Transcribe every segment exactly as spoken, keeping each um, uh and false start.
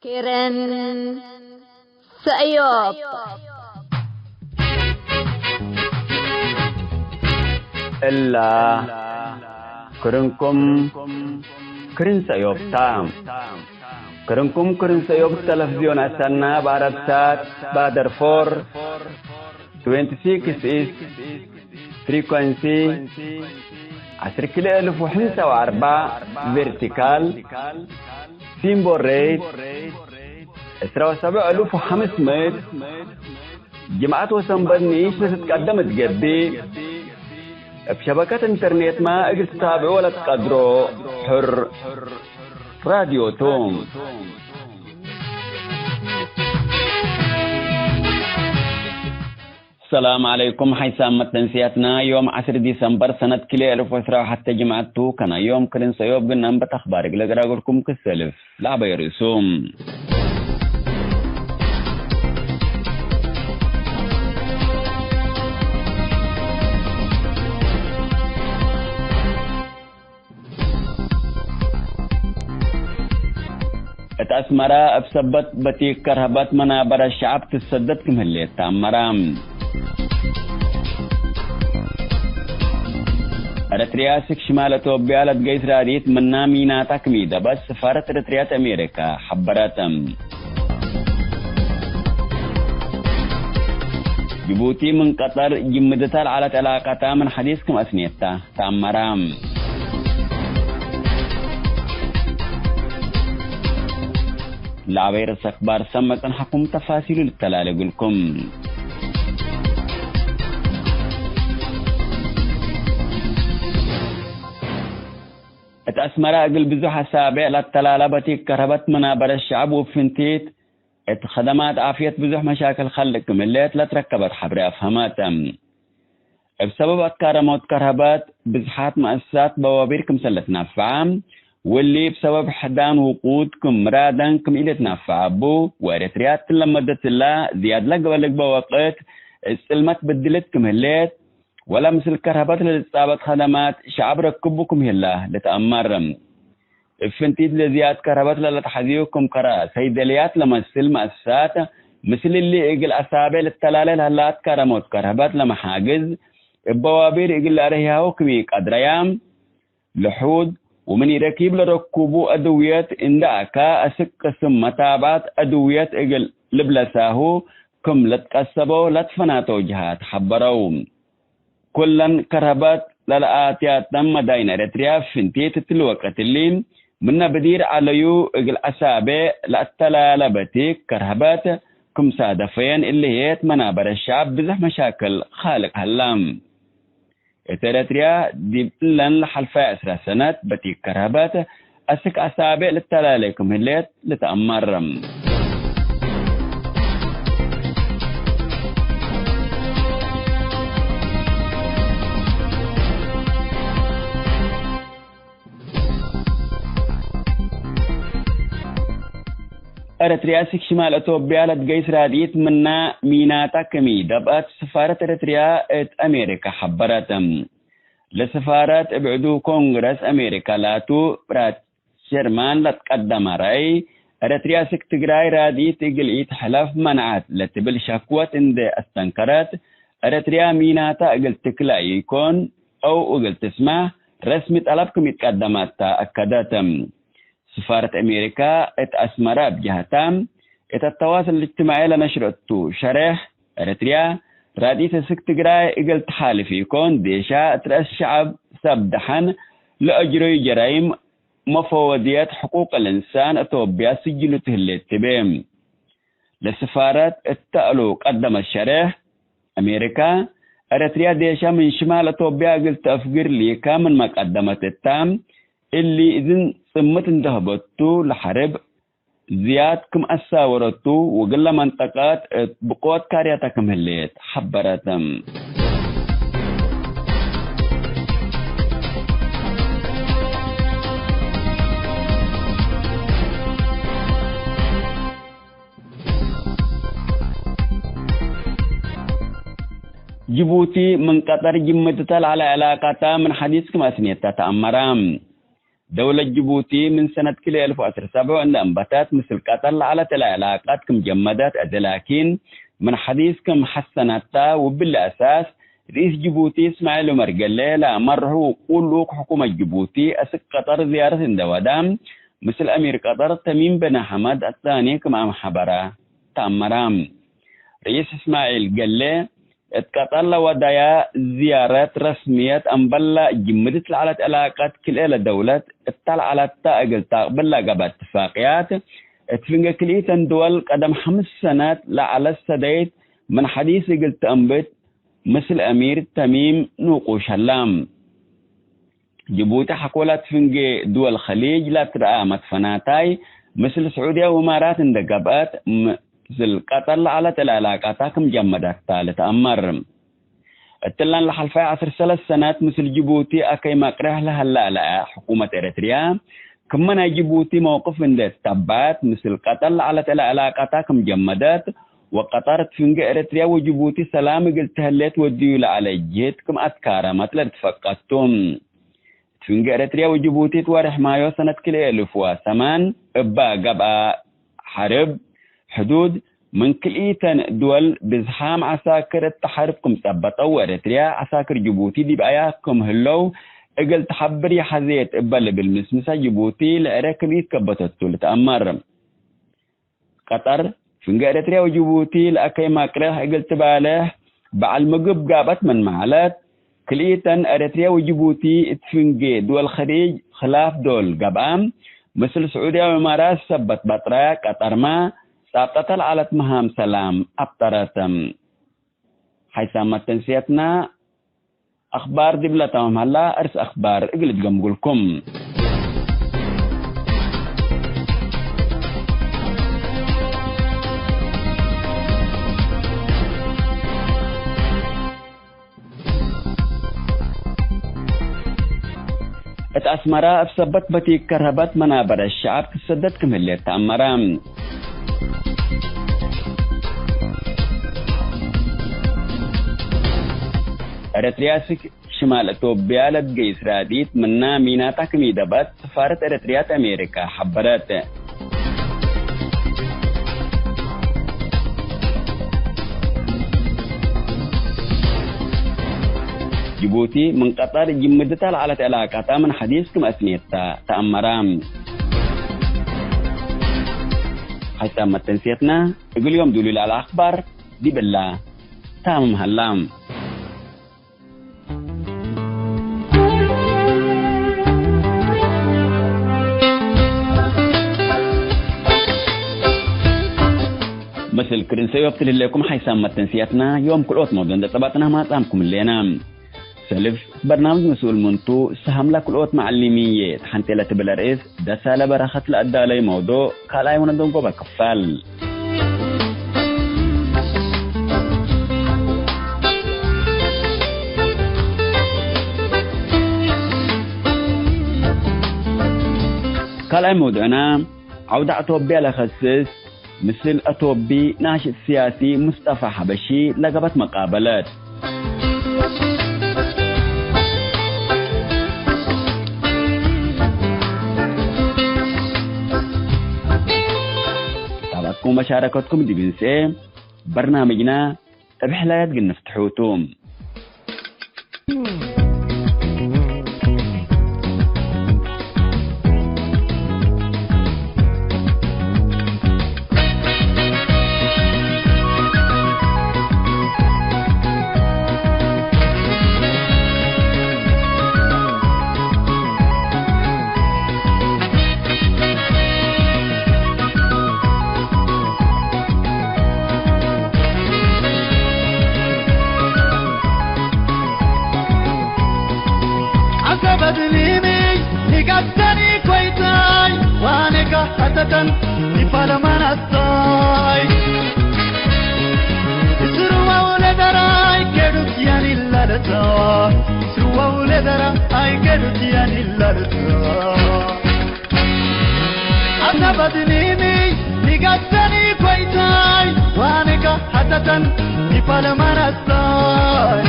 ክርን ሰእዮብ። እላ ክርንኩም ክርን ሰእዮብ ታ። ክርንኩም ክርን ሰእዮብ ተለፍዝዮን አሰና፣ በአረብሳት፣ ባደርፎር፣ ትዌንቲ ሲክስ ኢስት ፍሪኮንሲ፣ ዐስር ክልኤ እልፍ ወሕምሳ ወአርበዕ ቬርቲካል፣ ሲምቦል ሬት፣ ዕስራ ወሰብዕ እልፍ ወሐምስ ምእት፣ ጅምዐት ወሰንበት ንኢሽ ለትትቀደም እት ገብእ፣ እብ ሸበከት ኢንተርኔትመ እግል ትታብዖ ለትቀድሮ ሕር ራድዮ ቱ። ሰላም ዐለይኩም። ሐይሳም መተንስያትና ዮም ዐስር ዲሰምበር ሰነት ክልኤ እልፍ ወዕስራ ወሐተ ጅምዐት ቱ። ከናይ ዮም ክርን ሰእዮብ ግናም በት አኽባር እግል እቅራግልኩም ክሰልፍ ለአበይ ርእሱ። እት አስመረ እብ ሰበት በቲክ ከርሀበት መናበረ ሸዐብ ትሰደድ ክም ህሌት ተአመረ። ኤረትርያ ስክ ሽማል አቶብያ ለትገይስ ራዲት ምና ሚናታ ክም ኢደበት ስፋረት ኤረትርያ እት አሜሪካ ሐበረት። ጅቡቲ ምን ቀጠር ጅምድተ ለዐለት ዕላቀታ ምን ሐዲስ ክም አስኔታ ተአመረ። ለአበይ ርእሰ አክባር ሰመ ጽንሐኩም ተፋሲሉ ልተላሌ እግልኩም። እት አስመረ እግል ብዙሕ አሳቤዕ ለተላለ በቲክ ከርሀበት መናበረ ሸዐብ ወፍንቲት እት ከደማት ዓፍየት ብዙሕ መሻክል ከልቅ ክም ህሌት ለትረከበት ሐብሬ አፍሀመት። እብ ሰበብ አትካረሞት ከርሀበት፣ ብዝሓት መአሰሳት በዋቢር ክምሰል ልትናፈዐ፣ ወሊ እብ ሰበብ ሕዳን ውቁድ ክም ምራደን ክም ኢልትናፈዐ እቡ፣ ወኤረትርያ እትለ መደት እላ ዝያድ ለገብአ ልግበእ ወቅት፣ እጽልመት ብድልት ክም ህሌት፣ ወለ ምስል ከርሀበት ለልትጻበጥ ከደማት ሸዐብ ረክቡ ክም ህላ ልትአመር። እብ ፍንቲት ለዝያድ ከርሀበት ለለትሐዝዩ ክም ከረ ሰይደልያት ለመስል መአሰሳት፣ ምስል እሊ እግል አሳቤዕ ልተላሌ ለህላ አትካረሞት ከርሀበት ለመሓግዝ፣ እብ በዋቢር እግል ለአርህያሁ ክም ኢቀድረያ፣ ልሑድ ወምን ኢረኪብ ለረኩቡ አድውየት እንደ አካ፣ አስክ ቅስም መታብዐት አድውየት እግል ልብለሳሁ ክም ለትቀሰቦ ለትፈናተው ጀሃት ሐበረው። ኩለን ከርሀበት ለለአትያተም መዳይን ኤረትርያ ፍንቲት እትሊ ወቅት እሊ፣ ምነ ብዲር ዐለዩ እግል አሳቤዕ ለአተላለ በቲክ ከርሀበት ክም ሳደፈየን እሊ ህዬት መናበረ ሸዐብ ብዝሕ መሻክል ካልቅ ሀላ። እት ኤረትርያ ዲብ እለን ለሐልፈየ ዕስራ ሰነት በቲክ ከርሀበት አስክ አሳቤዕ ልተላሌ ክም ህሌት ልትአመር። ኤረትርያ አስክ ሽማል አቶብያ ለትገይስ ራድኢት ምና ሚናታ ክም ኢደብአት ስፋረት ኤረትርያ እት አሜሪካ ሐበረት። ለስፋረት እብ ዕዱ ኮንግረስ አሜሪካ ላቱ ብራድ ሸርማን ለትቀደመ ረአይ፣ ኤረትርያ አስክ ትግራይ ራድኢት እግል ኢትሐለፍ መንዐት ለትብል ሸክወት እንዴ አስተንከረት፣ ኤረትርያ ሚናታ እግል ትክለ ኢኮን አው እግል ትስመሕ ረስሚ ጠለብ ክም ኢትቀደመት ተ አከደት። ስፋረት አሜሪካ እት አስመረ እብ ጀህታ፣ እት አተዋሰል እልጅትማዒ ለነሽረቱ ሸሬሕ፣ ኤረትርያ ራድኢት አስክ ትግራይ እግል ተሓልፍ ኢኮን፣ ዴሻ እት ረአስ ሸዐብ ሰብ ደሐን ለአጅረዩ ጀራይም መፈወድየት ሕቁቅ ልእንሳን አቶብያ ስጅሉት ህሌት ትቤ። ለስፋረት እተ እሉ ቀደመት ሸሬሕ፣ አሜሪካ፣ ኤረትርያ ዴሻ ምን ሽማል አቶብያ እግል ተአፍግር ሊካ ምንመ ቀደመት እታ፣ እሊ እዝን ጽምት እንዴ ሀበቱ ለሐርብ ዝያድ ክም አሳወረቱ ወእግለ መንጠቀት እት ብቆት ካርያተ ክም ህሌት ሐበረት። ጅቡቲ ምን ቀጠር ጅምድተ ለዐለ ዕላቀተ ምን ሐዲስ ክም አስኔተ ተአመረ። ደውለት ጅቡቲ ምን ሰነት ክልኤ እልፍ ወዐስር ሰብዑ እንደ አንበተት፣ ምስል ቀጠር ለዐለት እለ ዕላቀት ክም ጀመደት እት ላኪን፣ ምን ሐዲስ ክም ሐሰነታ፣ ወብሊ አሳስ፣ ርኢስ ጅቡቲ እስማዒል ዑመር ገሌ ለአመርሑ ውቁል ልኡክ ሕኩመት ጅቡቲ አስክ ቀጠር ዝያረት እንደ ወዳ፣ ምስል አሚር ቀጠር ተሚም ብን ሐመድ አታኒ ክም አምሐበረ ተአመረ። ርኢስ እስማዒል ገሌ፣ እት ቀጠር ለወደያ ዝያረት ረስምየት አምበል ጅምድት ለዐለት ዕላቀት ክልኤ ለደውለት እተ ለዐለተ እግል ተአቅብል ለገብአ እትፋቅያት፣ እት ፍንጌ ክልኢተን ድወል ቀደም ሐምስ ሰነት ለዐለት ሰደይት ምን ሐዲስ እግል ተአንብት ምስል አሚር ተሚም ንቁሽ ሀላ። ጅቡቲ ሐቆላት ፍንጌ ድወል ኸሊጅ ለትረአ መትፈናታይ፣ ምስል ስዑድያ ወእማራት እንደ ገብአት፣ ምስል ቀጠር ለዐለት እለ ዕላቃታ ክም ጀመደት ተ ልትአመር። እትለን ለሐልፋይ ዐስር ሰለስ ሰነት ምስል ጅቡቲ አከይ መቅሬሕ ለሀላ እለ ሕኩመት ኤረትርያ፣ ክመ ናይ ጅቡቲ መውቅፍ እንዴ ተተበዐት፣ ምስል ቀጠር ለዐለት እለ ዕላቃታ ክም ጀመደት፣ ወቀጠር እት ፍንጌ ኤረትርያ ወጅቡቲ ሰላም እግል ተህሌት ወድዩ ለዐለ ጅህድ ክም አትካረመት ለልትፈቀድ ቱ። እት ፍንጌ ኤረትርያ ወጅቡቲ እት ወሬሕ ማዮ ሰነት ክልኤ እልፍ ወሰማን እበ ገብአ ሐርብ ሕዱድ ምን ክልኢተን ድወል ብዝሓም ዐሳክር እተ ሐርብ ክም ጸበጠው ወኤረትርያ ዐሳክር ጅቡቲ ዲብ አያ ክም ህለው እግል ተሐብር ይሐዜት እበ ልብል ምስምሰ ጅቡቲ ለእረ ክም ኢትከበተቱ ልትአመር። ቀጠር፣ ፍንጌ ኤረትርያ ወጅቡቲ ለአከይ ማቅሬሕ እግል ትባሌሕ በዐል ምግብ ጋብአት ምን መዐለት፣ ክልኢተን ኤረትርያ ወጅቡቲ እት ፍንጌ ድወል ኸሊጅ ክላፍ ዶል ገብአ፣ ምስል ስዑድያ ወእማራት ሰበት በጥረ፣ ቀጠርመ ጻብጠተ ለዐለት መሃም ሰላም አብጠረት። ሓይሳም መተንስየትና፣ አኽባር ዲብለ ተማም ሀላ፣ እርስ አኽባር እግል እትገምጉልኩም። እት አስመረ እብ ሰበት በቲክ ከርሀበት መናበረ ሸዐብ ትሰደድ ክም ህሌት ተአመረ። ኤረትርያ አስክ ሽማል አቶብያ ለትገይስ ራዲት ምና ሚናታ ክም ኢደበት ስፋረት ኤረትርያ እት አሜሪካ ሐበረት። ጅቡቲ ምን ቀጠር ጅምድታ ለዐለት ዕላቃታ ምን ሐዲስ ክም አስኔታ ተአመራ። ሐሳብ መተንስየትና እግል ዮም ዱሉይ ለዐለ አኽባር ዲብ እላ ታምም ሀላ። ምስል ክርን ሰዮብ ትልሌኩም ሓይሳም መተንስያትና ዮም ክልኦት መውዱዕ እንደ ጸባጥና ማጻምኩም ሌና። ሰልፍ በርናምጅ መስኡል ምንቱ፣ ሰሃምላ ክልኦት መዓሊሚዬ ተሐንቴ ለትብል ርእስ፣ ደሳለ በረኸት ለአዳለይ መውዱዕ ካልኣይ ወነደንጎበ ክፋል። ካልኣይ መውዱዕና፣ ዐውደ አቶብያ ለከስስ፣ ምስል አቶቢ ናሽጥ ስያሲ ሙስጠፋ ሐበሺ ለገበት መቃበለት። ታብዐትኩም መሻረከትኩም ዲብ እንሴ በርናምጅና እብ ሕላያት እግል ንፍትሑ ቱ። ዐሰበት ሊሚ ኒጋተኒ ኮይታይ ዋኔካ ሐተተን ሊፓለማናታይ እስሩዋው ለደራይ ኬዱት ያኒ ላለታ እስሩዋው ለደራ አይ ኬዱት ያኒ ላለታ አሰበትኒኒ ኒጋሰኒ ኮይታይ ዋኔካ ሐተተን ሊፓለማናታይ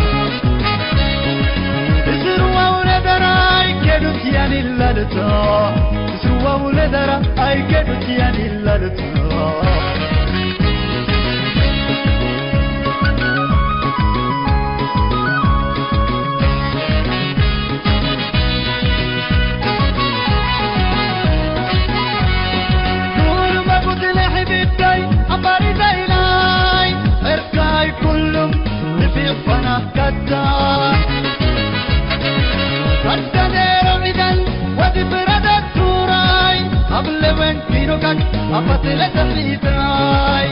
እስሩዋው ለደራይ ኬዱት ያኒ ኒላለታ፣ ስዋው ለደራ ኣይገዱት ያኒላለታ። ኑር መጉት ለሕቢታይ፣ ኣባሪ ዳይላይ፣ ዕርካይ ኩሉም ንፊቅ ፈና። ከታ፣ ከደኔሮ ዒደን ወዲ ፍረደት ቱራይ፣ አብለ ወንኪኖካክ አፈትለ ሰፊታይ።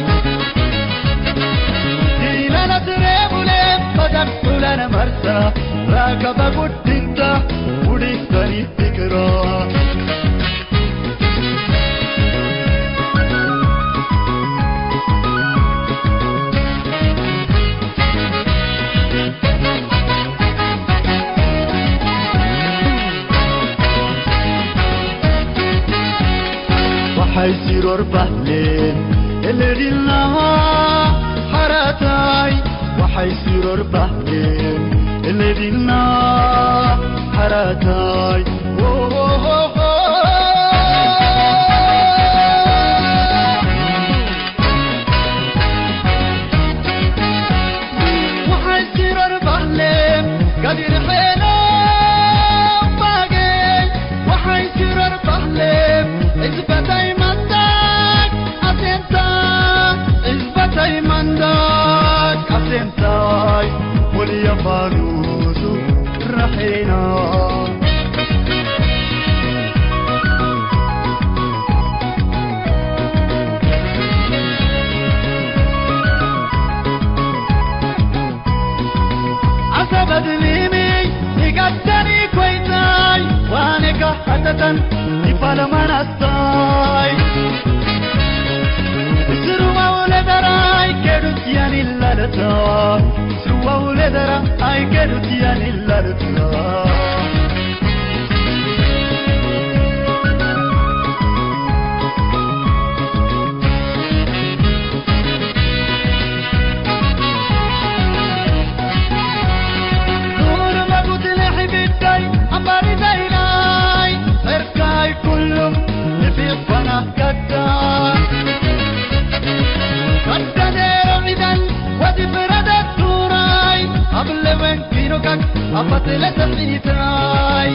ዲላላ ትሬቡሌ በደር ሱለነ መርሳ፣ ራከበ ጉድንታ፣ ውዲተኒ ትክራ። ወሐይ ሲሮር ባህሌን እለ ዲልና ሐራታይ፣ ወሐይ ሲሮር ባህሌን እለ ዲልና ሐራታይ። ኦሆሆሆ። ወሐይ ሲሮር ባህሌ ገዲር ሔሎ ባጌ፣ ወሐይ ሲሮር ባህሌ እዝበታይ መንዳቅ አሴንታ፣ እዝበታይ መንዳቅ አሴንታይ ወልየ ፋኑሱ ረሒና። አሰበ ድሊሚ ኢቀደኒ ኮይታይ፣ ዋኔካ ሐተተን ኢፋለማን አስታይ። ስርዋው ለደራይ ኬዱት ያኒ ላለታ፣ ስርዋው ለደራ አይ ኬዱት ያኒ ላለታ። ኑር መጉት ለሕቢታይ አምባሪ ዳይላይ፣ ዕርካይ ኩሉም ንፊቅ ፈና ከታ። ከደኔሮ ዒደን ወዲ ፍረደት ቱራይ፣ አብለ ወንኪኖካክ አፈትለ ሰፊታይ።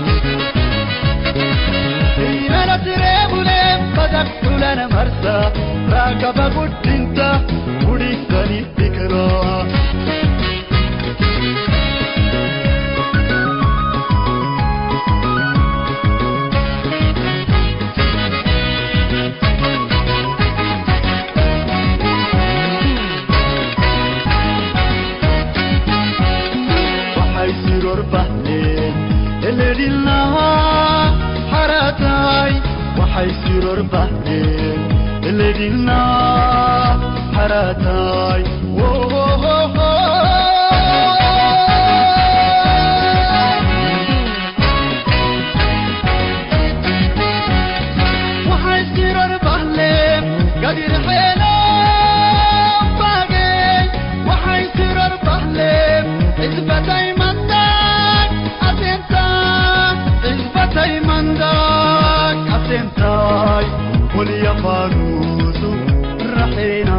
ኢለለ ትሬቡሌ በደክ ቱለነ መርሳ፣ ራከበ ጉድንታ፣ ውዲተኒ ትክራ። ወሐይ ሲሮር ባህሌ እለ ዲልና ሐራታይ፣ ወሐይ ሲሮር ባህሌ እለ ዲልና ሐራታይ። ዎሆሆሆ። ወሐይ ሲሮር ባህሌ ገዲር ሔሎ ባጌ፣ ወሐይ ሲሮር ባህሌ እዝበታይ መንዳቅ አሴንታ፣ እዝበታይ መንዳቅ አሴንታይ፣ ወልየ ፋኑሱ ረሒና።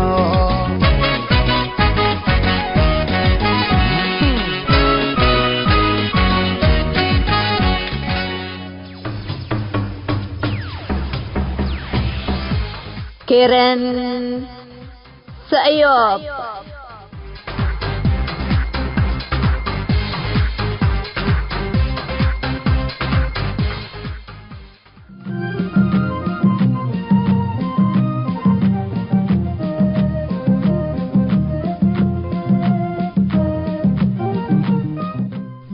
ኬረን ሰእዮብ።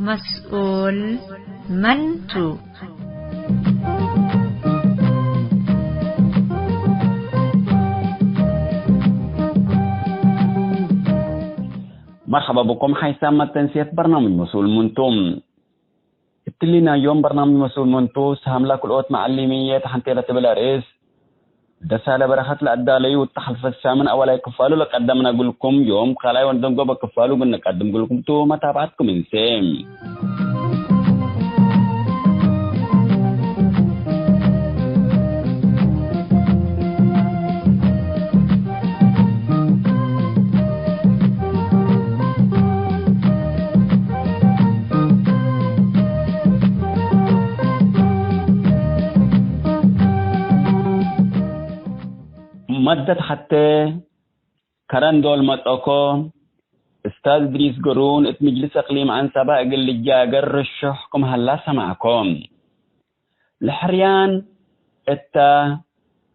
መስኡል መን ቱ? መርሐባ ብኩም ሐይሳም መተንስየት በርናምጅ መስኡል መን ቱ። እትሊ ናይ ዮም በርናምጅ መስኡል መን ቱ፣ ሰሀም ለክልኦት መዐሊምየት ሐንቴ ለትብል አርእስ፣ ደሳለ በረኸት ለአዳለዩ እት ሐልፈት ሳምን አወላይ ክፋሉ ለቀደምነ እግልኩም፣ ዮም ካልኣይ ወንደንጎበ ክፋሉ እግል ንቀድም እግልኩም ቱ፣ መታብዐትኩም እንሴ። መደት ሐቴ ከረን ዶል መጽአኮ፣ እስታዝ እድሪስ ገሩን እት ምጅልስ እቅሊም ዐንሰበ እግል ልጃገር ርሹሕ ክም ሀላ ሰመዕኮ። ለሕርያን እተ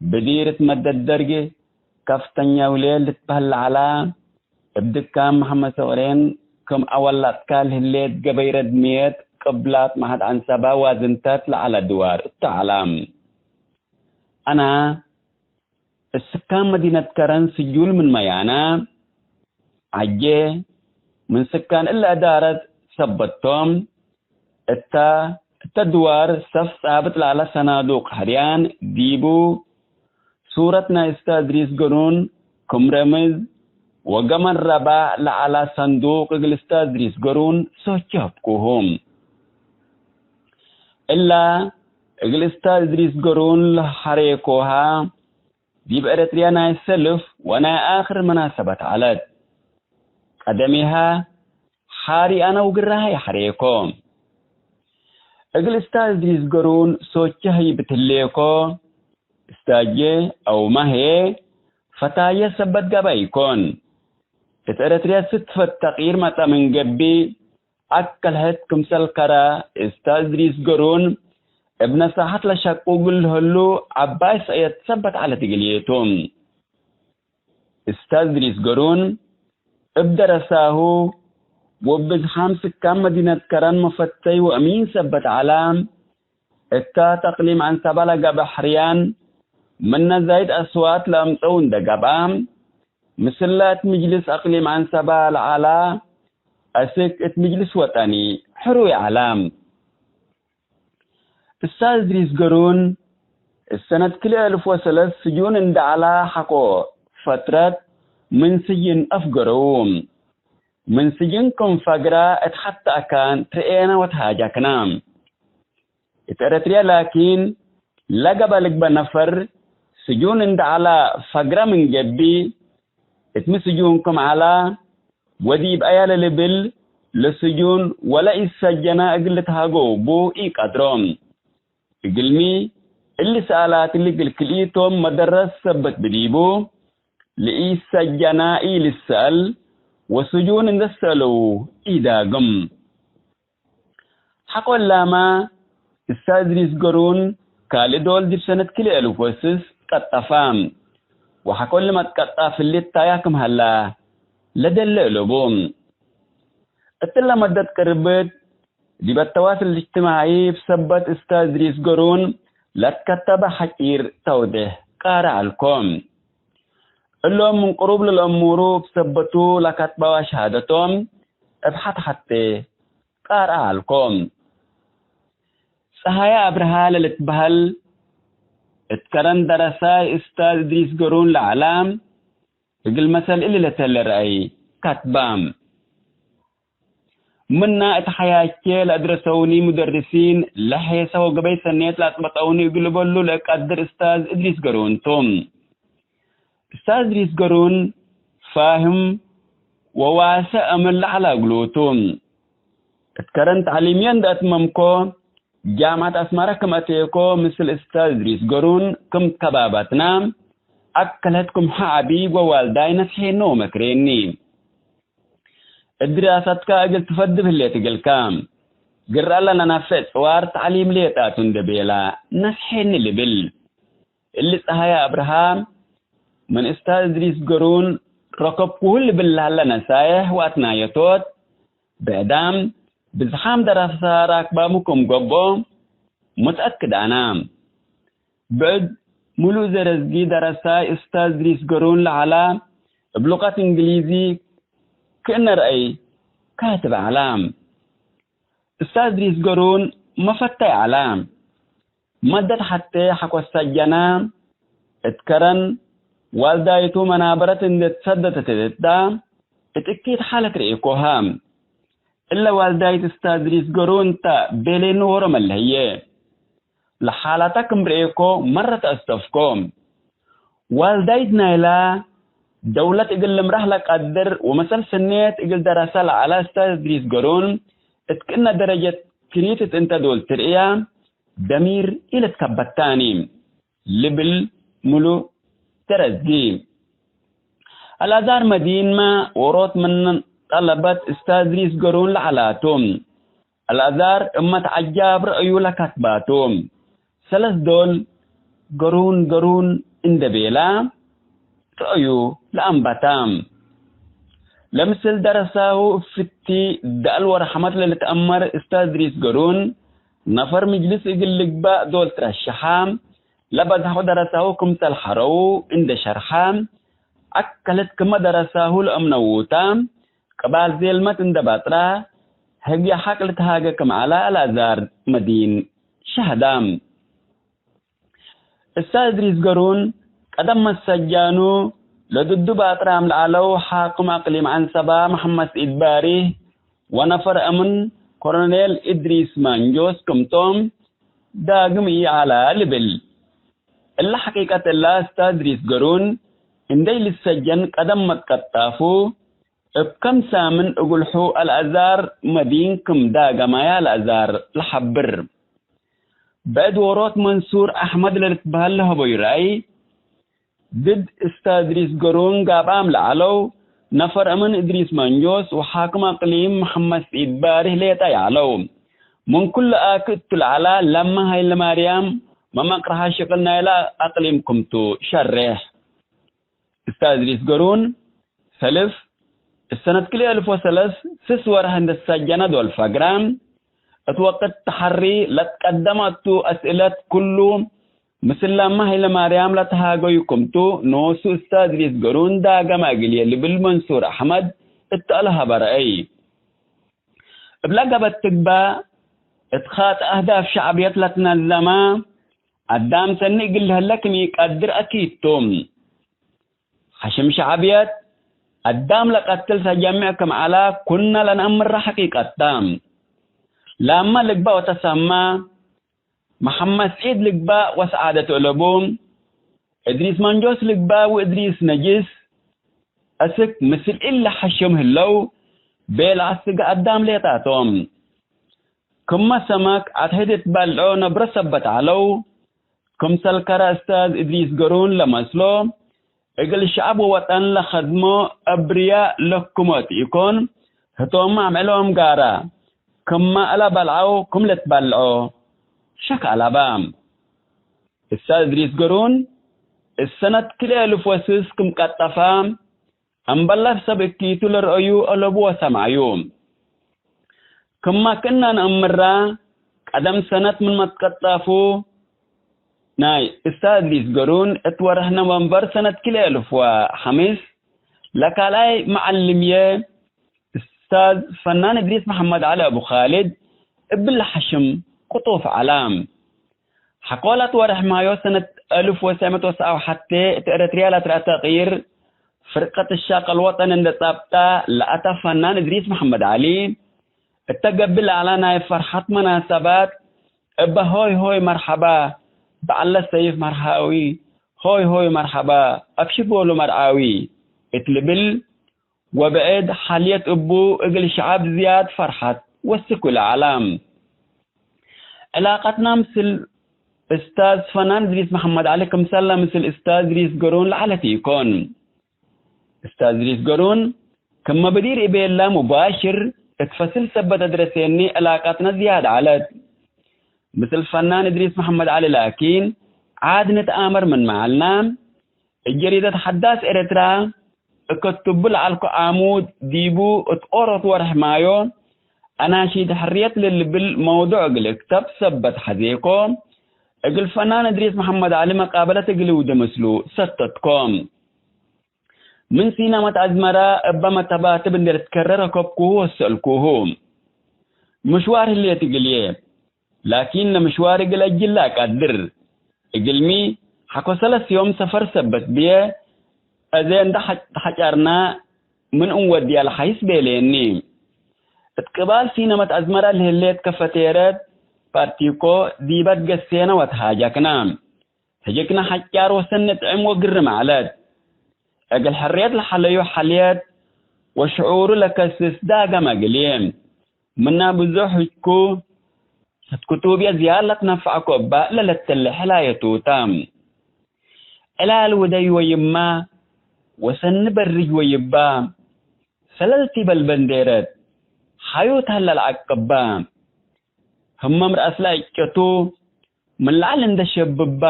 ብዲር እት መደት ደርግ ከፍተኛ ውሌል ልትበህል ለዐላ፣ እብ ድካን መሐመድ ሰቅሬን ክም አወላጥካ ለህሌት ገበይ ረድምየት ቅብላት መሐድ ዐንሰበ ዋዝንተት ለዐለ ድዋር እቱ ዐለ። አና እት ስካን መዲነት ከረን ስጁል ምን መያና፣ ዐጄ ምን ስካን እለ እዳረት ሰበት ቶም፣ እተ፣ እተ ድዋር ሰፍ ጻብጥ ለዐለ ሰናዱቅ ሕርያን ዲቡ ሱረት ናይ እስታዝ እድሪስ ገሩን ክም ረምዝ ወገመል ረባዕ ለዐለ ሰንዱቅ እግል እስታዝ እድሪስ ገሩን ሶቼ ሀብኩሁ። እላ እግል እስታዝ እድሪስ ገሩን ለሐሬኮሃ ዲብ ኤረትርያ ናይ ሰልፍ ወናይ አክር መናሰበት ዐለት። ቀደሜሃ ሐሪ አነ ውግራሃይ ሐሬኮ። እግል እስታዝ እድሪስ ገሩን ሶቼ ህይ ብትሌኮ፣ እስታጄ አውመ ህዬ ፈታዬ ሰበት ገብአ ኢኮን። እት ኤረትርያ ስትፈት ተቅይር መጽአ ምን ገብእ፣ አከልሀት ክምሰል ከረ፣ እስታዝ እድሪስ ገሩን እብ ነሳሐት ለሸቁ እግል ለህሉ ዐባይ ሰእየት ሰበት ዐለት እግልዬ ቱ። እስታዝ እድሪስ ገሩን እብ ደረሳሁ ወብዝሓም ስካን መዲነት ከረን መፈተይ ወእሚን ሰበት ዐለ። እተ ተቅሊም ዐንሰበ ለገብአ ሕርያን ምነ ዛይድ አስዋት ለአምጸው እንደ ገብአ፣ ምስለ እት ምጅልስ አቅሊም ዐንሰበ ለዐለ አስክ እት ምጅልስ ወጠኒ ሕሩይ ዐለ። እስታዝ እድሪስ ገሩን እት ሰነት ክልኤ እልፍ ወሰለስ ስጁን እንደ ዐለ ሐቆ ፈትረት ምን ስጅን አፍገረው። ምን ስጅን ክም ፈግረ እት ሐቴ አካን ትርኤነ ወተሃጀክነ። እት ኤረትርያ ላኪን ለገብአ ልግበእ ነፈር ስጁን እንደ ዐለ ፈግረ ምን ገብእ፣ እት ሚ ስጁን ክም ዐለ ወዲብ አየ ለልብል ለስጁን ወለኢሰጀነ እግል ልትሃገው ቡ ኢቀድሮ። እግልሚ፣ እሊ ሰኣላት እሊ እግል ክልኢቶም መደረስ ሰበት ብዲቡ፣ ለኢሰጀነ ኢልሰአል ወስጁን እንደ ሰአለው ኢዳግም። ሐቆ እላመ፣ እስታዝ እድሪስ ገሩን ካልእ ዶል ዲብ ሰነት ክልኤ እልፍ ወስስ ቀጠፈ፣ ወሐቆ እሊ መትቀጠፍ እሊ እታያ ክም ሀላ ለደለ እለቡ። እትለ መደት ቅርብት፣ ዲብ አተዋስል እልእጅትማዒ እብ ሰበት እስታዝ እድሪስ ገሩን ለትከተበ ሐጪር ተውዴሕ ቃርእ ዐልኮ። እሎም ምን ቅሩብ ለልአሙሩ እብ ሰበቱ ለከትበወ ሸሃደቶም እብ ሐት ሐቴ ቃርእ ዐልኮ። ጸሃየ አብርሃ ለልትበህል እት ከረን ደረሳይ እስታዝ እድሪስ ገሩን ለዐለ፣ እግል መሰል እሊ ለተለ ረአይ ከትበ። ምነ እት ሐያቼ ለአድረሰውኒ ሙደርሲን ለሔሰ ወገበይ ሰኔት ለአጽበጠውኒ እግል እበሉ ለእቀድር እስታዝ እድሪስ ገሩን ቱ። እስታዝ እድሪስ ገሩን ፋህም ወዋሰእ አምር ለዐለ እግሉ ቱ። እት ከረን ተዕሊምየ እንደ አትመምኮ፣ ጃምዐት አስመረ ክም አቴኮ ምስል እስታዝ እድሪስ ገሩን ክም ተባበትነ፣ አከለት ክም ሐ አቢ ወዋልዳይ ነስሔኒ ወመክሬኒ። እት ድራሰትከ እግል ትፈድብ ህሌት እግልከ፣ ግረ ለነነፍዕ ጽዋር ተዕሊም ሌጣቱ እንደ ቤለ ነስሔኒ ልብል። እሊ ጸሃየ አብርሃ ምን እስታዝ እድሪስ ገሩን ረከብኩሁ ልብል ለሀለ ነሳየሕ ወአትናየቶት፣ ብዕዳም ብዝሓም ደረሰ ራክባሙ ክም ገብኦ ሙትአክድ አነ። ብዕድ ምሉእ ዘረዝጊ ደረሳይ እስታዝ እድሪስ ገሩን ለዐለ፣ እብ ሉቀት እንግሊዚ ክእነ ረአይ ካትብ ዐለ። እስታዝ እድሪስ ገሩን መፈታይ ዐለ። መደት ሐቴ ሐቆ ሰጀነ፣ እት ከረን ዋልዳይቱ መናበረት እንዴ ትሰደተት እተ፣ እት እኪት ሓለት ርኤኮሃ። እለ ዋልዳይት እስታዝ እድሪስ ገሩን ተ ቤሌኑ ዎሮ መለህየ። ለሓላተ ክም ርኤኮ መረ ተአስተፍኮ። ዋልዳይት ናይላ ደውለት እግል ልምራሕ ለቀድር ወመሰል ስኔት እግል ደረሰ ለዐለ እስታዝ እድሪስ ገሩን፣ እት ክእነ ደረጀት ክሪት እት እንተ ዶል ትርእያ፣ ደሚር ኢልትከበታኒ። ልብል ምሉእ ተረዝጊ። አልአዛር መዲንመ ዎሮት ምን ጠለበት እስታዝ እድሪስ ገሩን ለዐላቱ። አልአዛር እመት ዐጃብ ረአዩ ለከትባቱ። ሰለስ ዶል ገሩን ገሩን እንደ ቤላ ረአዩ ለአንበታ። ለምስል ደረሳሁ እብ ፍቲ ደአል ወረሐመት ለልትአመር እስታዝ እድሪስ ገሩን ነፈር ምጅልስ እግል ልግባእ ዶል ትረሸሐ። ለበዝሐው ደረሳሁ ክምሰል ሐረው እንደ ሸርሐ። አከለት ክመ ደረሳሁ ለአምነዉታ። ቅባል ዜልመት እንደ ባጥራ ህግየ ሐቅ ልትሃገ ክም ዐለ አልአዛር መዲን ሸህዳ። እስታዝ እድሪስ ገሩን ቀደም መሰጃኑ ለድዱ ባጥራም ለዐለው ሓክም አቅሊም ዐንሰባ መሐመድ ስዒድ ባሪህ ወነፈር አምን ኮሎኔል እድሪስ ማንጆስ ክምቶም ዳግም ኢዐለ ልብል። እለ ሐቂቀት እለ እስታዝ እድሪስ ገሩን እንዴ ኢልትሰጀን ቀደም መትቀጣፉ እብ ከም ሳምን እግልሑ አልአዛር መዲን ክም ዳገማየ አልአዛር ለሐብር። ብዕድ ዎሮት መንሱር አሕመድ ለልትበህል ለሀበዩ ረአይ፣ ድድ እስታዝ እድሪስ ገሩን ጋብአም ለዐለው ነፈር እምን እድሪስ መንጆስ ወሓክም አቅሊም መሐመድ ስዒድ ባሪህ ሌጠ ይዐለው። ምን ኩሉ አክ እቱ ለዐላ ለመ ሀይለማርያም መመቅረሐ ሽቅል ናይለ አቅሊም ክምቱ ሸሬሕ። እስታዝ እድሪስ ገሩን ሰልፍ፣ እሰነት ክልኤ አልፍ ወሰለስ ስስ ወርሕ እንደ ትሰጀነ ዶል ፈግረ፣ እት ወቅት ተሐሪ ለትቀደመ እቱ አስእለት ኩሉ ምስል ለመ ሀይለማርያም ለተሃገዩ ክምቱ፣ ኖሱ እስታዝ እድሪስ ገሩን ዳገመ እግልዬ ልብል መንሱር አሕመድ እት አልሀበ ረአይ። እብለ ገበት ትግባእ፣ እት ኻጥ አህዳፍ ሸዕብየት ለትነዘመ አዳም ሰኒ እግል ለህለ ክም ኢቀድር አኪድ ቱ። ሐሽም ሸዕብየት፣ አዳም ለቀትል ተጀሚዕ ክም ዐለ ኩነ ለነአምረ ሐቂቀት ተ። ላመ ልግበእ ወተሰመ፣ መሐመድ ስዒድ ልግበእ ወሰዓደት እለቡ፣ እድሪስ መንጆስ ልግበእ ወእድሪስ ነጅስ፣ አስክ ምስል እለ ሐሽም ህለው፣ ቤል አስገ አዳም ሌጣቶም። ክመ ሰመክ አትሕድ እት በልዖ ነብረ ሰበት ዐለው፣ ክምሰል ከረ እስታዝ እድሪስ ገሩን ለመስሎ፣ እግል ሸዐብ ወወጠን ለከድሞ አብርያእ ለክሞ እት ኢኮን፣ ህቶም አምዕሎም ጋራ፣ ክመ እለ በልዐው ክም ልትበልዖ ሸክ አለበ። እስታዝ እድሪስ ገሩን፣ እሰነት ክልኤ እልፍ ወስስ ክም ቀጠፈ፣ እምበል ሰብ እኪቱ ለረአዩ አለቡ ወሰምዐዩ። ክመ ክእነ ነአምራ፣ ቀደም ሰነት ምን መትቀጠፉ፣ ናይ እስታዝ እድሪስ ገሩን እት ወርሕ ኖቨምበር ሰነት ክልኤ እልፍ ወሐምስ፣ ለካልኣይ መዐልምዬ እስታዝ ፈናን እድሪስ መሐመድ ዐሊ አቡ ኻልድ እብለ ሐሽም ቅጡፍ ዐለ። ሐቆለት ወርሕ ማዮ ሰነት አልፍ ወትሰዕ ምእት ወሰብዓ ወሐቴ እት ኤረትርያ ለትረአ ተቅይር፣ ፍርቀት እሻቅ አልወጠን እንዴ ጸብጠ ለአተ ፈናን እድሪስ መሐመድ ዐሊ፣ እተ ገብእ ለዐለ ናይ ፈርሐት መናሰባት፣ እበ ሆይ ሆይ መርሐባ በዐለ ሰይፍ መርሃዊ፣ ሆይ ሆይ መርሐባ አክሽፍ ቦሉ መርዓዊ እት ልብል፣ ወብዕድ ሐልየት እቡ እግል ሸዐብ ዝያድ ፈርሐት ወስኩ ለዐለ። ዕላቀትና ምስል እስታዝ ፈናን እድሪስ መሐመድ ዐሊ ክምሰለ ምስል እስታዝ እድሪስ ገሩን ለዐለት ኢኮን። እስታዝ እድሪስ ገሩን ክመ ብዲር እቤላ ሙባሽር እት ፈስል ሰበት አድረሴኒ ዕላቀትና ዝያድ ዐለት። ምስል ፈናን እድሪስ መሐመድ ዐሊ ላኪን ዓድ ንትአመር ምንመ ዐልና፣ እት ጀሪደት ሐዳስ ኤረትራ እከትቡ ለዐልኮ ዓሙድ ዲቡ እት ኦሮት ወርሕ ማዮ አናሺድ ሕርየት ለልብል መውዱዕ እግል እክተብ ሰበት ሐዜኮ፣ እግል ፈናን እድሪስ መሐመድ ዐሊ መቃበለት እግል እውዴ ምስሉ ሰተትኮ። ምን ሲነመት አዝመረ እበ መተባትብ እንዴ ልትከረ ረከብኩሁ ወሰአልኩሁ። ምሽዋር ህሌት እግልዬ፣ ላኪን ለምሽዋር እግል አጅል ለአቀድር። እግልሚ፣ ሐቆ ሰለስ ዮም ሰፈር ሰበት ብዬ፣ አዜ እንደ ሐ-፣ ሐጫርና ምን እንወድያ ለሐይስ ቤሌኒ። እት ቅባል ሲነመት አዝመረ ለህሌት ከፈቴረት ፓርቲኮ ዲበ ትገሴነ ወተሃጀክነ። ህጅክነ ሐጫር ወሰኒ ጥዕም ወግርም ዐለት። እግል ሕርየት ለሐለዩ ሐልየት ወሽዑሩ ለከስስ ዳገመ እግልዬ። ምና ብዙሕ ህጅኩ፣ እት ክቱብየ ዝያድ ለትነፈዕኮ እበ ለለትለ ሕላየቱ ተ። ዕላል ውደይ ወይማ፣ ወሰኒ በርጅ ወይባ፣ ሰለልቲ በል በንዴረት፣ ሐዩት ሀለ ለዐቅባ። ህመም ረአስላ እጨቱ፣ ምን ለዐል እንደ ሸብባ፣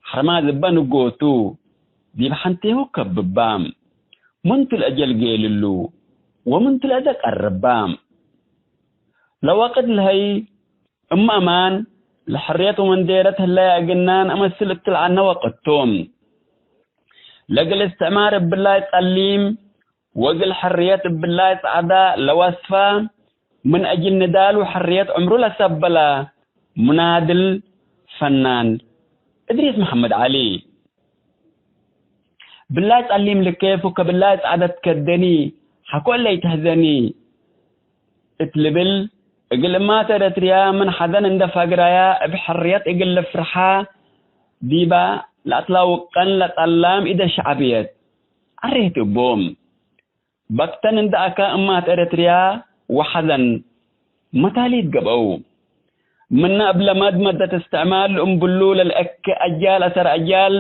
ሐርማዝ እበ ንጎቱ፣ ዲብ ሐንቴሁ ከብባ። ምንቱ ለአጀል ጌልሉ፣ ወምንቱ ለእደ ቀርባ። ለወቅት ለሀይ እም አማን ለሕርየት ወመንዴረት ህለየ እግናን አመስል እትልዓነ ወቅት ቱ። ለእግል እስትዕማር እብላይ ጸሊም ወእግል ሕርየት እብላይ ጸዕዳ ለወስፋ፣ ምን አጅል ንዳል ወሕርየት ዕምሩ ለሰበላ ሙናድል ፈናን እድሪስ መሐመድ ዐሊ። ብላይ ጸሊም ልኬፍ ወከብላይ ጸዕደት ከደኒ፣ ሐቆ እለ ኢተህዘኒ እት ልብል፣ እግል እማት ኤረትርያ ምን ሐዘን እንደ ፈግራያ እብ ሕርየት እግል ልፍርሓ ዲባ ለአትላውቀን ለጸላም ኢደ ሸዕብየት ዐሬት እቦም። በክተን እንደ አካ እማት ኤረትርያ ወሐዘን መታሊት ገብአው። ምነ እብ ለመድመደት እስትዕማር ልእምብሉ ለልአኬ አጃል አሰር አጃል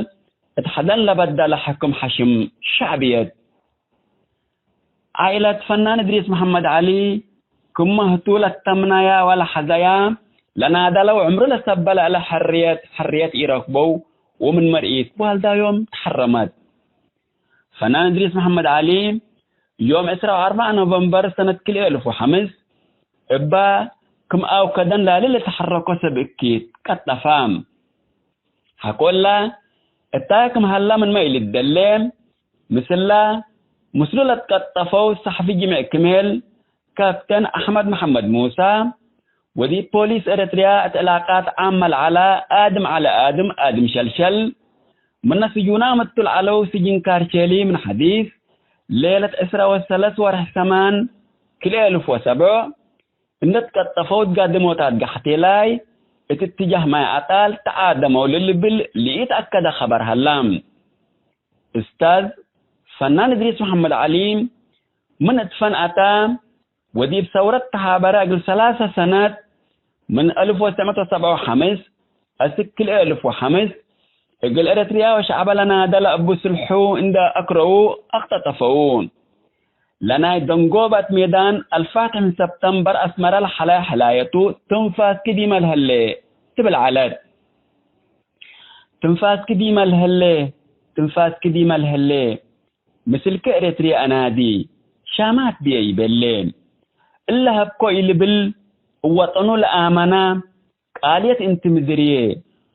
እት ሐዘን ለበደለ ሕክም ሐሽም ሸዕብየት። ዓኢለት ፈናን እድሪስ መሐመድ ዐሊ ክመ ህቱ ለተምናያ ወለሐዘያ ለናደለው ዕምሩ ለሰበለ እለ ሕርየት፣ ሕርየት ኢረክበው ወምን መርኢት ዋልዳዮም ተሐረመት። ፈናን እድሪስ መሐመድ ዐሊ፣ ዮም ዕስራ ወአርበዕ ኖቨምበር ሰነት ክልኤ እልፍ ወሐምስ፣ እባ ክም አውከደን ላሊ ለተሐረኮ ሰብ እኪት ቀጠፋ። ሐቆላ፣ እታ ክም ሀላ ምንመ ኢልትደሌ፣ ምስላ፣ ምስሉ ለትቀጠፈው ሰሕፊ ጅሜዕ ክሜል፣ ካፕተን አሕመድ መሐመድ ሙሳ፣ ወዲብ ፖሊስ ኤረትርያ እት ዕላቃት ዓመ ለዐለ አድም ዐለ አድም፣ አድም ሸልሸል፣ ምነ ስጁናም እቱ ለዐለው ስጅን ካርቼሊ ምን ሐዲስ፣ ሌለት ዕስራ ወሰለስ ወርሕ ሰማን ክልኤ እልፍ ወሰብዕ፣ እንዴ ትቀጠፈው እት ጋድሞታት ጋሕቴላይ እት እትጃህ ማይ አጣል ተዓደመው ለልብል ለኢተአከደ ኸበር ሀላ። እስታዝ ፈናን እድሪስ መሐመድ ዐሊ ምን እት ፈን አታ ወዲብ ሰውረት ተሓበረ እግል ሰላሰ ሰነት፣ ምን አልፍ ወትስዕ መእት ወሰብዓ ወሐምስ አስክ ክልኤ አልፍ ወሐምስ፣ እግል ኤረትርያ ወሸዐበ ለናደለ እቡ ስልሑ እንደ አክረዉ አክተጠፈዉ። ለናይ ደንጎባት ሜዳን አልፋትሕ ምን ሰብተምበር አስመረ ለሐለ ሕላየቱ ትንፋስኪ ዲመ ለሀሌ ትብል ዐለት። ትንፋስኪ ዲመ ለሀሌ፣ ትንፋስኪ ዲመ ለሀሌ፣ ምስልኪ ኤረትርየ አናዲ፣ ሻማት ብየ ይቤሌ። እለ ሀብኮ ኢልብል፣ እብ ወጠኑ ለአመና፣ ቃልየት እንቲ ምድርዬ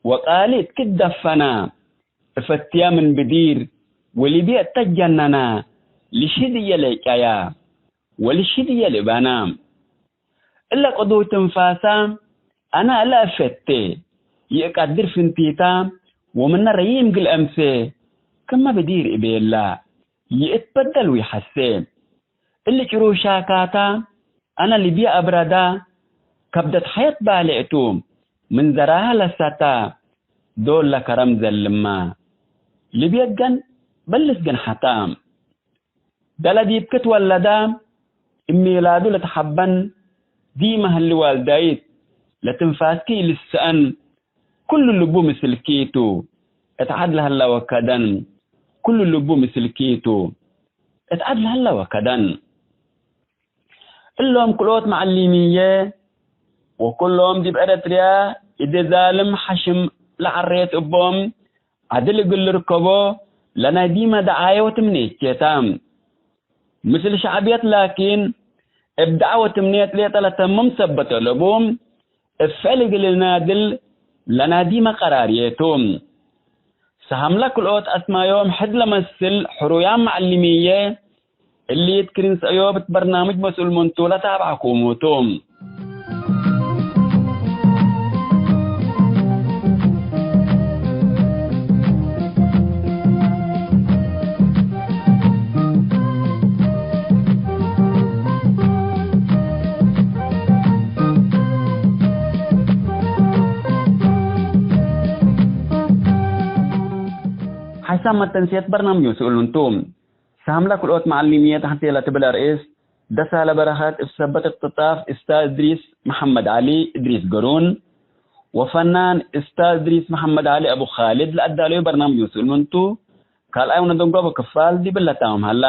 ወቃሊ እትክደፈና፣ እፈትያ ምን ብዲር ወሊብየ እተጀነና፣ ልሽህድ እየ ሌጫያ ወልሽህድ እየ ልባና። እለ ቅዱይ ትንፋሳ አነ እለ እፈቴ ይእቀድር ፍንቲታ፣ ወምነ ረዪም ግል አምሴ ክመ ብዲር እቤላ ይእትበደል ወይሐሴ። እሊ ጭሩሻካታ አነ ልብየ አብረዳ፣ ከብደት ሐየት ባሌዕ ቱ፣ ምን ዘራሃ ለሰታ፣ ዶል ለከረም ዘልማ። ልብየ ገን በልስ ገን ሐታ። ደለ ዲብኪ ትወለዳ፣ እብ ሚላዱ ለተሐበን፣ ዲመ ህሊ ዋልዳይት፣ ለትንፋስኪ ኢልሰአን፣ ኩሉ ልቡ ምስልኪ ቱ፣ እት ዐድ ለሀላ ወከደን፣ ኩሉ ልቡ ምስልኪ ቱ፣ እት ዐድ ለሀላ ወከደን። እሎም ክልኦት መዐሊምዬ ወኩሎም ዲብ ኤረትርያ እዴ ዛልም ሐሽም ለዐሬት እቦም ዐድል እግል ልርከቦ ለናይ ዲመ ደዓየ ወትምኔቼታ። ምስል ሸዕብየት ላኪን፣ እብ ደዐወ ትምኔት ሌጠ ለተምም ሰበት አለቡ፣ እብ ፍዕል እግል ልናድል ለናዲመ ቀራርዬ ቱ። ሰሀምለ ክልኦት አስማዮም ሕድ ለመስል ሕሩያም መዐልምዬ፣ እሊት ክርን ሰእዮብ እት በርናምጅ መስኡል ምንቱ ለታብዐኩሙ ቱ። ሐሳብ መተንስየት በርናምጅ መስኡል እንቱ። ሳምለ ክልኦት መዐሊምየት ሐቴ ለትብል አርእስ፣ ደሳለ በረኸት እብ ሰበት እክትጣፍ እስታዝ እድሪስ መሐመድ ዐሊ እድሪስ ገሩን፣ ወፈናን እስታዝ እድሪስ መሐመድ ዐሊ አቡ ኻልድ ለአዳለዩ በርናምጅ መስኡል ምንቱ፣ ካልኣይ ወነደንጎበ ክፋል ዲብለ ታምም ሀላ።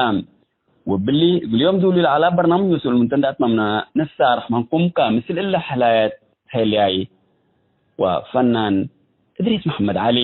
ወብሊ፣ እግል ዮም ዱሉ ለዐላ በርናምጅ መስኡል ምንቱ እንደ አትመምና፣ ንሳርሕ መንኩም ካ ምስል እለ ሕላየት ሄልያይ ወፈናን እድሪስ መሐመድ ዐሊ።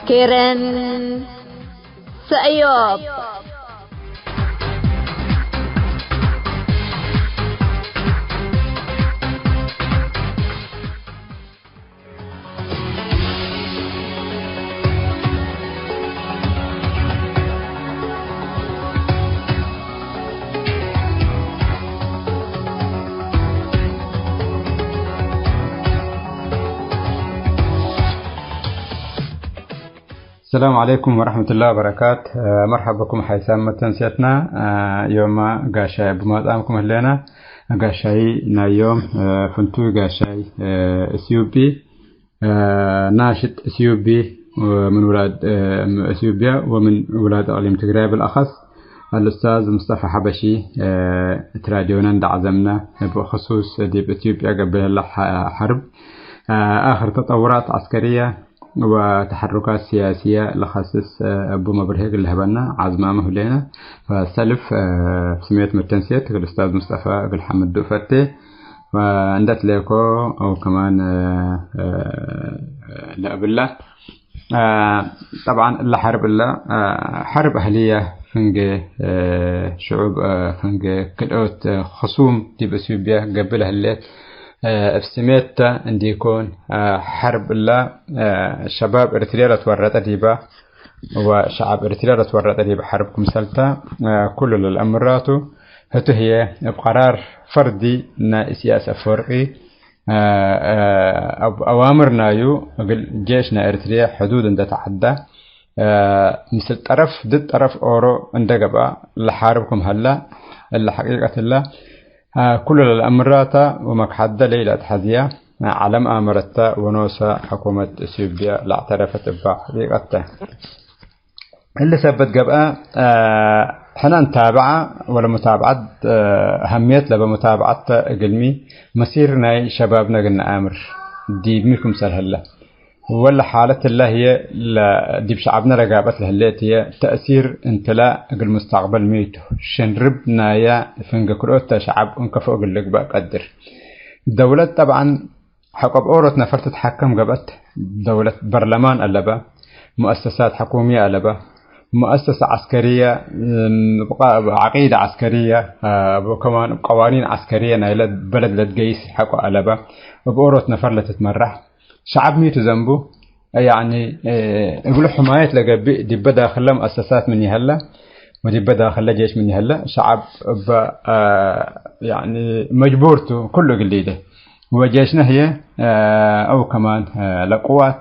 ኬረን ሰእዮብ። ሰላም ዐለይኩም ወረሕመቱላሂ ወበረካት። መርሐብ ብኩም ሐይሳም መተንስየትና። ዮማ ጋሻይ እብ ማጽአምኩም ህሌና። ጋሻይ ናይ ዮም ፍንቱይ ጋሻይ እትዩቢ፣ ናሽጥ እትዩቢ ምን ውላድ እትዩብያ ወምን ውላድ እቅሊም ትግራይ ብልአኸስ አልኡስታዝ ሙስጠፋ ሐበሺ እት ራዲዮና እንዳ ዐዘምነ፣ ብክሱስ ዲብ ኢትዮጵያ ገብእ ለሀላ ሐርብ፣ አክር ተጠውራት ዐስከርየ ወተሐሩካት ስያስየ ለኸስስ እቡ መብርሂ እግል ልህበና ዐዝማመ ህሌነ። ፈሰልፍ ስሜት መተንስየት እግል ኡስታዝ ሙስጠፋ እግል ሐምዱ እፈቴ። ወእንደ ትሌኮ አው ከማን ለእብላ። ጠብዓን እለ ሐርብ እለ ሐርብ አህልየ ፍንጌ ሽዑብ ፍንጌ ክልኦት ክሱም ዲብ እትዩብየ ገብእ ለህሌት እብ ስሜት ተ እንዲኮን፣ ሐርብ እለ ሸባብ ኤሪትርየ ለትወረጠ ዲበ ወሸዐብ ኤሪትርየ ለትወረጠ ዲበ ሐርብ ክምሰልተ ኩሉ ለልአምራቱ ህቱ ህዬ እብ ቀራር ፈርዲ ናይ ኢሰያስ አፈወርቂ፣ እብ አዋምር ናዩ እግል ጄሽ ናይ ኤሪትርየ ሕዱድ እንደ ተዐደ፣ ምስል ጠረፍ ድድ ጠረፍ ኦሮ እንደ ገብአ ለሓርብ ክም ሀለ፣ እለ ሐቂቀት እለ፣ አ፣ ኩሉ ለልአምራተ ወመክሐደ ለኢለአትሐዝየ፣ ዐለም አመረተ ወኖሰ ሕኩመት እትዩብየ ለአዕተረፈት እባ ሐቂቀት ተ። እሊ ሰበት ገብአ፣ አ፣ ሕነ እንታብዐ ወለሙታብዐት፣ አ፣ አሀምየት ለበ ሙታብዐት ተ እግልሚ፣ መሲር ናይ ሸባብነ እግል ነአምር ዲብሚ ክምሰል ህለ። ወለ ሓለት እለ ህዬ ለ-፣ ዲብ ሸዐብነ ለጋብአት ለህሌት ህዬ፣ ተእሲር እንትለ እግል ሙስተቅበል ሚ ቱ? ሸንርብ ናየ ፍንጌ ክልኦተ ሸዐብ እንከፎ እግል ልግበእ ቀድር። ደውለት ጠብዓን ሐቆ እብ ኦሮት ነፈር ትትሐከም ገብአት። ደውለት በርለማን አለበ፣ ሙአሰሳት ሕኩምየ አለበ፣ ሙአሰሰ ዐስከርየ፣ እም፣ ዐቂደ ዐስከርየ፣ አ፣ ከማን ቀዋኒን ዐስከርየ ናይለ በለድ ለትገይስ ሐቆ አለበ። እብ ኦሮት ነፈር ለትትመራሕ። ሸዐብ ሚ ቱ ዘንቡ? ያኒ፣ እ፣ እግሉ ሕማየት ለገብእ ዲበ ዳክለ ሙአሰሳት ምን ይሀለ ወዲበ ዳክለ ጄሽ ምን ይሀለ፣ ሸዐብ እበ፣ አ፣ ያኒ መጅቡር ቱ ኩሉ እግል ሊደ። ወጄሽነ ህዬ፣ አ፣ አው ከማን፣ አ፣ ለቅዋት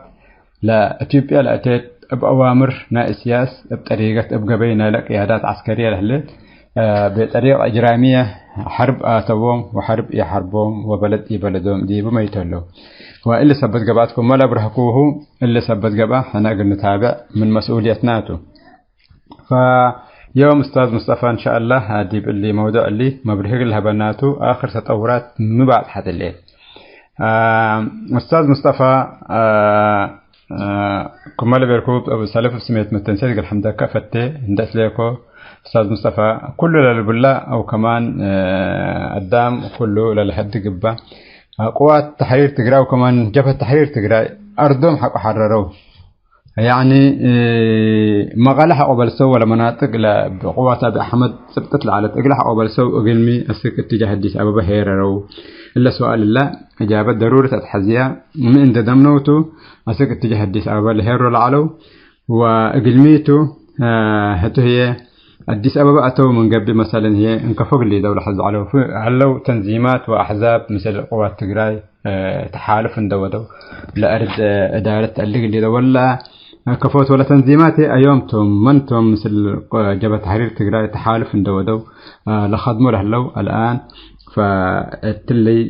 ለኢትዮጵያ ለአቴት እብ አዋምር ናይ እስያስ እብ ጠሪቀት እብ ገበይ ናይለ ቅያዳት ዐስከርየ ለህሌት፣ አ፣ ብጠሪቅ እጅራምየ ሐርብ አተዎም ወሐርብ ኢሐርቦም ወበለድ ኢበለዶም ዲቡ መይተው። ወእሊ ሰበት ገብአት ክመ ለአብረህኩሁ፣ እሊ ሰበት ገብአ ሕነ እግል ንታብዕ ምን መስኡልየትና ቱ። ፈዮም ኡስታዝ ሙስጠፋ እንሻአላህ ዲብ እሊ መውዱዕ እሊ መብርሂ እግል ለሀበና ቱ፣ አክር ተጠውራት ሚ ባጽሐት ህሌት። አ፣ ኡስታዝ ሙስጠፋ፣ አ፣ አ፣ ክመ ለቤልኩ፣ እብ ሰልፍ እብ ስሜት መተንሴት እግል ሐምደከ እፈቴ እንዴ እስሌኮ፣ ኡስታዝ ሙስጠፋ፣ ኩሉ ለልቡላ አው ከማን፣ አ፣ አዳም ኩሉ ለልሀድግ እባ፣ አ፣ ቅዋት ተሕሪር ትግራይ አው ከማን ጀብሀት ተሕሪር ትግራይ አርዶም ሐቆ ሐረረው። ያኒ፣ እ፣ መቀለ ሐቆ በልሰው ወለ መናጥቅ ለቅዋት አቢ አሕመድ ጽብጥት ለዐለት እግለ ሐቆ በልሰው እግልሚ አስክ እትጃህ አዲስ አበበ ሄረረው? እለ ሰዋል እለ እጃበት ደሩሪ ተትሐዝያ ምን እንደ ደምነውቱ አስክ እትጃህ አዲስ አበበ ለሄሮ ለዐለው ወእግልሚቱ፣ እ፣ ህቱ ህዬ አዲስ አበበ አተው ምን ገብእ መሰለን ህዬ እንከፎ ግሊደው ለሐዙ ዐለው። ፍ-፣ ዐለው ተንዚማት ወአሕዛብ ምስል ቅዋት ትግራይ ተሓልፍ እንደ ወደው፣ ለአርድ እዳረት ተአልግ እንዴ ወላ ከፎት ወለ ተንዚማት አዮም ቶም መን ቶም ምስል ጀብሀት ተሕሪር ትግራይ ተሓልፍ እንደ ወደው ለኸድሞ ለህለው አልአን ፈእትልይ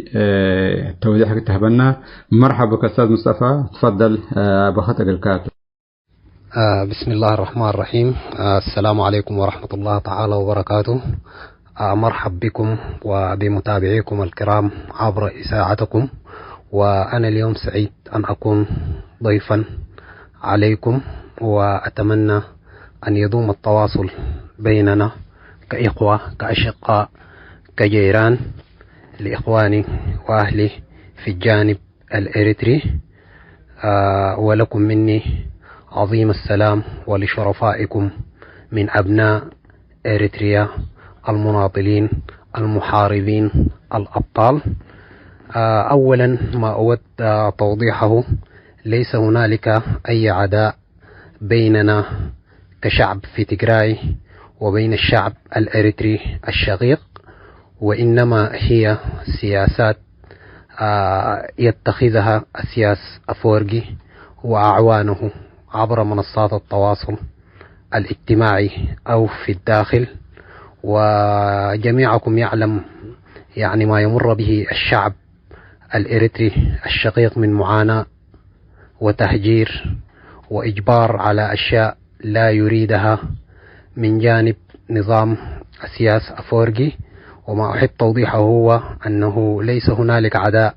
ተውዲሕ ክተህበና። መርሐብ ብከ ኡስታዝ ሙስጠፋ፣ ትፈደል በኸት እግልካ። آه، بسم الله الرحمن الرحيم. آه، السلام عليكم ورحمة الله تعالى وبركاته. آه، مرحب بكم وبمتابعيكم الكرام عبر إذاعتكم، وأنا اليوم سعيد أن أكون ضيفا عليكم، وأتمنى أن يدوم التواصل بيننا كإخوة، كأشقاء، كجيران، لإخواني وأهلي في الجانب الإريتري. آه، ولكم مني عظيم السلام ولشرفائكم من أبناء إريتريا المناضلين المحاربين الأبطال. آه، أولًا ما أود، آه، توضيحه، ليس هنالك أي عداء بيننا كشعب في تجراي وبين الشعب الإريتري الشقيق، وإنما هي سياسات، آه، يتخذها أسياس أفورقي وأعوانه عبر منصات التواصل الاجتماعي أو في الداخل. وجميعكم يعلم، يعني، ما يمر به الشعب الإريتري الشقيق من معاناة وتهجير وإجبار على أشياء لا يريدها من جانب نظام السياس أفورقي. وما أحب توضيحه هو أنه ليس هنالك عداء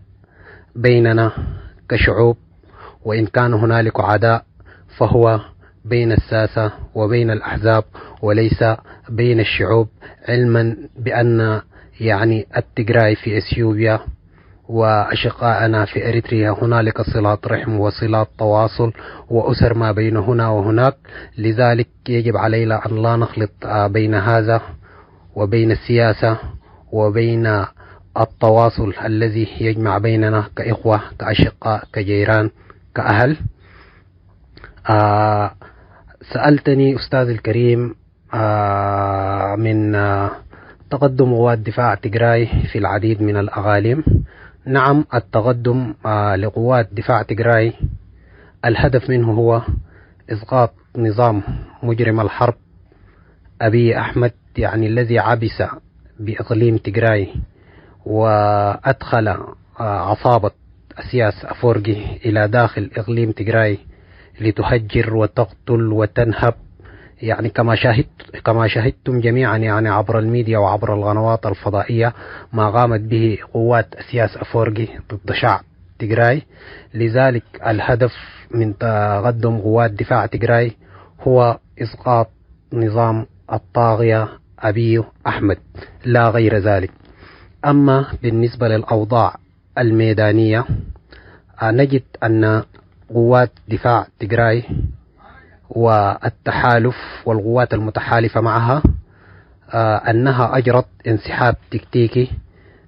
بيننا كشعوب، وإن كان هنالك عداء فهو بين الساسة وبين الأحزاب وليس بين الشعوب، علما بأن، يعني، التجراي في إثيوبيا وأشقاءنا في إريتريا هنالك صلات رحم وصلات تواصل وأسر ما بين هنا وهناك. لذلك يجب علينا أن لا نخلط، آه، بين هذا وبين السياسة وبين التواصل الذي يجمع بيننا كإخوة، كأشقاء، كجيران، كأهل. آه، سألتني أستاذ الكريم، آه، من، آه، تقدم قوات دفاع تجراي في العديد من الأقاليم. نعم، التقدم، آه، لقوات دفاع تجراي الهدف منه هو إسقاط نظام مجرم الحرب أبي أحمد، يعني الذي عبث بإقليم تجراي وأدخل، آه، عصابة أسياس أفورقي إلى داخل إقليم تجراي لتهجر وتقتل وتنهب، يعني كما شاهدت، كما شاهدتم جميعًا، يعني عبر الميديا وعبر القنوات الفضائية ما قامت به قوات أسياس أفورقي ضد شعب تجراي. لذلك الهدف من تقدم قوات دفاع تجراي هو إسقاط نظام الطاغية أبي أحمد، لا غير ذلك. أما بالنسبة للأوضاع الميدانية، آه، نجد أن قوات دفاع تجراي والتحالف والقوات المتحالفة معها، آه، أنها أجرت انسحاب تكتيكي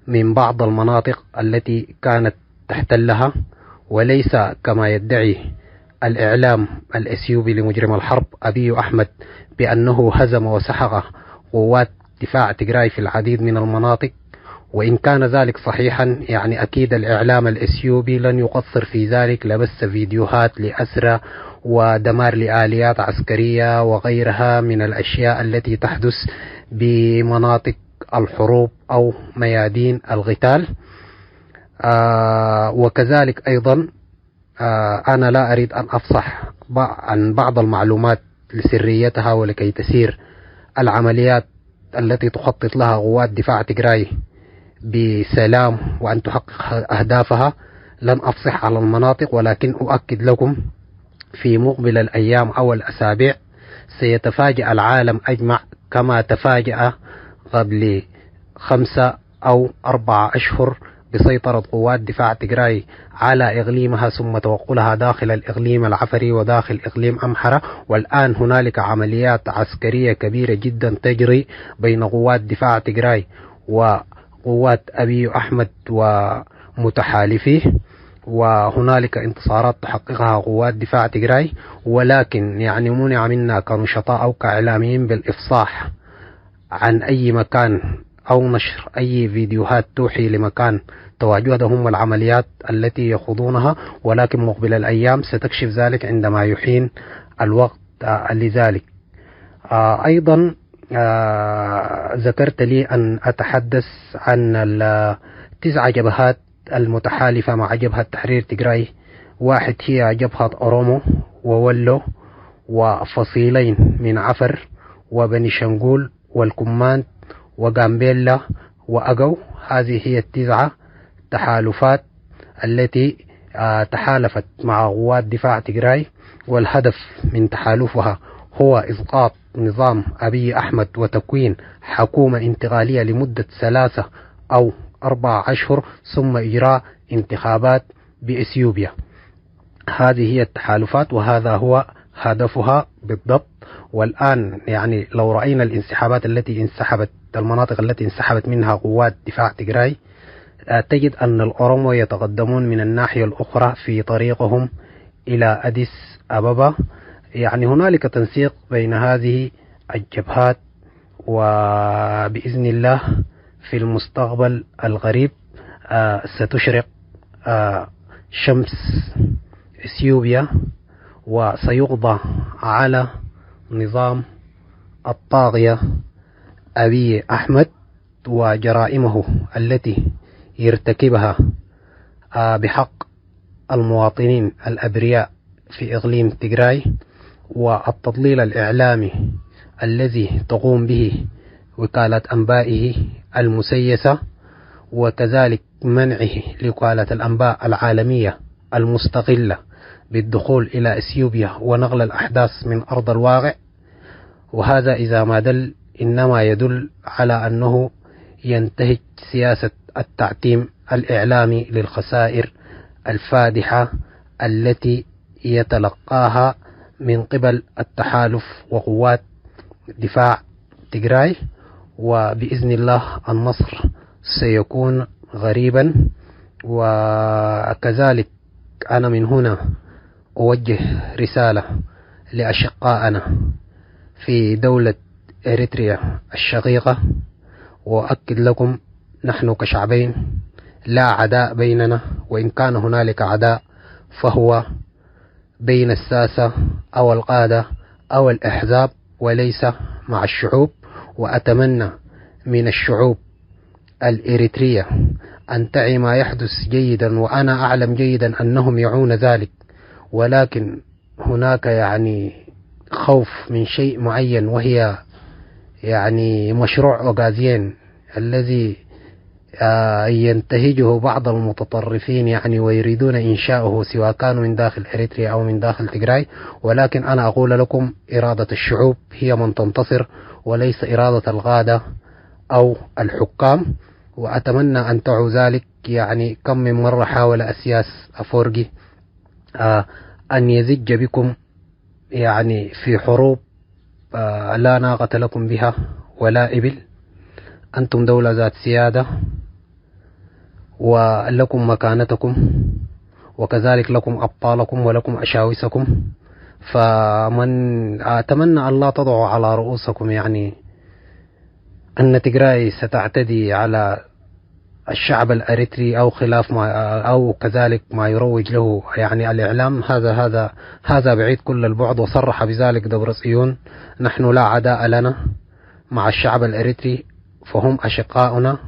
من بعض المناطق التي كانت تحتلها، وليس كما يدعي الإعلام الإثيوبي لمجرم الحرب أبي أحمد بأنه هزم وسحق قوات دفاع تجراي في العديد من المناطق. وإن كان ذلك صحيحًا، يعني أكيد الإعلام الإثيوبي لن يقصر في ذلك، لبث فيديوهات لأسرى ودمار لآليات عسكرية وغيرها من الأشياء التي تحدث بمناطق الحروب أو ميادين القتال. آه، وكذلك أيضًا، آه، أنا لا أريد أن أفصح ب-، عن بعض المعلومات لسريتها ولكي تسير العمليات التي تخطط لها قوات دفاع تجراي بسلام وأن تحقق أهدافها. لن أفصح على المناطق، ولكن أؤكد لكم في مقبل الأيام أو الأسابيع سيتفاجأ العالم أجمع كما تفاجأ قبل خمسة أو أربعة أشهر بسيطرة قوات دفاع تجراي على إقليمها، ثم توغلها داخل الإقليم العفري وداخل إقليم أمحرة. والآن هنالك عمليات عسكرية كبيرة جدًا تجري بين قوات دفاع تجراي وقوات أبي أحمد ومتحالفيه، وهنالك انتصارات تحققها قوات دفاع تجراي، ولكن يعني منع منا كنشطاء أو كإعلاميين بالإفصاح عن أي مكان أو نشر أي فيديوهات توحي لمكان تواجدهم والعمليات التي يخوضونها. ولكن مقبل الأيام ستكشف ذلك عندما يحين الوقت، آه، لذلك. آه، أيضًا، آه، ذكرت لي أن أتحدث عن التسع جبهات المتحالفة مع جبهة تحرير تجراي. واحد هي جبهة أورومو وولو وفصيلين من عفر وبني شنغول والكمانت وغامبيلا وأغو. هذه هي التسعة تحالفات التي، آه، تحالفت مع قوات دفاع تجراي، والهدف من تحالفها هو إسقاط نظام أبي أحمد وتكوين حكومة انتقالية لمدة ثلاثة أو أربعة أشهر، ثم إجراء انتخابات بإثيوبيا. هذه هي التحالفات وهذا هو هدفها بالضبط. والآن يعني لو رأينا الانسحابات التي انسحبت، المناطق التي انسحبت منها قوات دفاع تجراي، آه، تجد أن الأورومو يتقدمون من الناحية الأخرى في طريقهم إلى أديس أبابا. يعني هنالك تنسيق بين هذه الجبهات، وبإذن الله في المستقبل القريب، آه، ستشرق، آه، شمس إثيوبيا، وسيقضى على نظام الطاغية أبي أحمد وجرائمه التي يرتكبها، آه، بحق المواطنين الأبرياء في إقليم تجراي، والتضليل الإعلامي الذي تقوم به وكالة أنبائه المسيسة، وكذلك منعه لوكالة الأنباء العالمية المستقلة بالدخول إلى إثيوبيا ونقل الأحداث من أرض الواقع. وهذا إذا ما دل، إنما يدل على أنه ينتهج سياسة التعتيم الإعلامي للخسائر الفادحة التي يتلقاها من قبل التحالف وقوات دفاع تجراي، وبإذن الله النصر سيكون قريبًا. وكذلك أنا من هنا أوجه رسالة لأشقائنا في دولة إريتريا الشقيقة، وأؤكد لكم، نحن كشعبين لا عداء بيننا، وإن كان هنالك عداء فهو بين الساسة أو القادة أو الأحزاب، وليس مع الشعوب. وأتمنى من الشعوب الإريترية أن تعي ما يحدث جيدا، وأنا أعلم جيدا أنهم يعون ذلك، ولكن هناك يعني خوف من شيء معين، وهي يعني مشروع أوغازيين الذي، آه، ينتهجه بعض المتطرفين، يعني، ويريدون إنشاؤه، سواء كانوا من داخل إريتريا أو من داخل تجراي. ولكن أنا أقول لكم، إرادة الشعوب هي من تنتصر، وليس إرادة القادة أو الحكام. وأتمنى أن تعوا ذلك. يعني، كم من مرة حاول أسياس أفورقي، آه، أن يزج بكم، يعني، في حروب، آه، لا ناقة لكم بها ولا إبل. أنتم دولة ذات سيادة، ولكم مكانتكم، وكذلك لكم أبطالكم ولكم أشاوسكم. فمن، أتمنى أن لا تضعوا على رؤوسكم، يعني، أن تجراي ستعتدي على الشعب الأريتري أو خلاف ما، أو كذلك ما يروج له، يعني، الإعلام. هذا، هذا، هذا بعيد كل البعد، وصرح بذلك دبرسيون: "نحن لا عداء لنا مع الشعب الأريتري، فهم أشقاؤنا".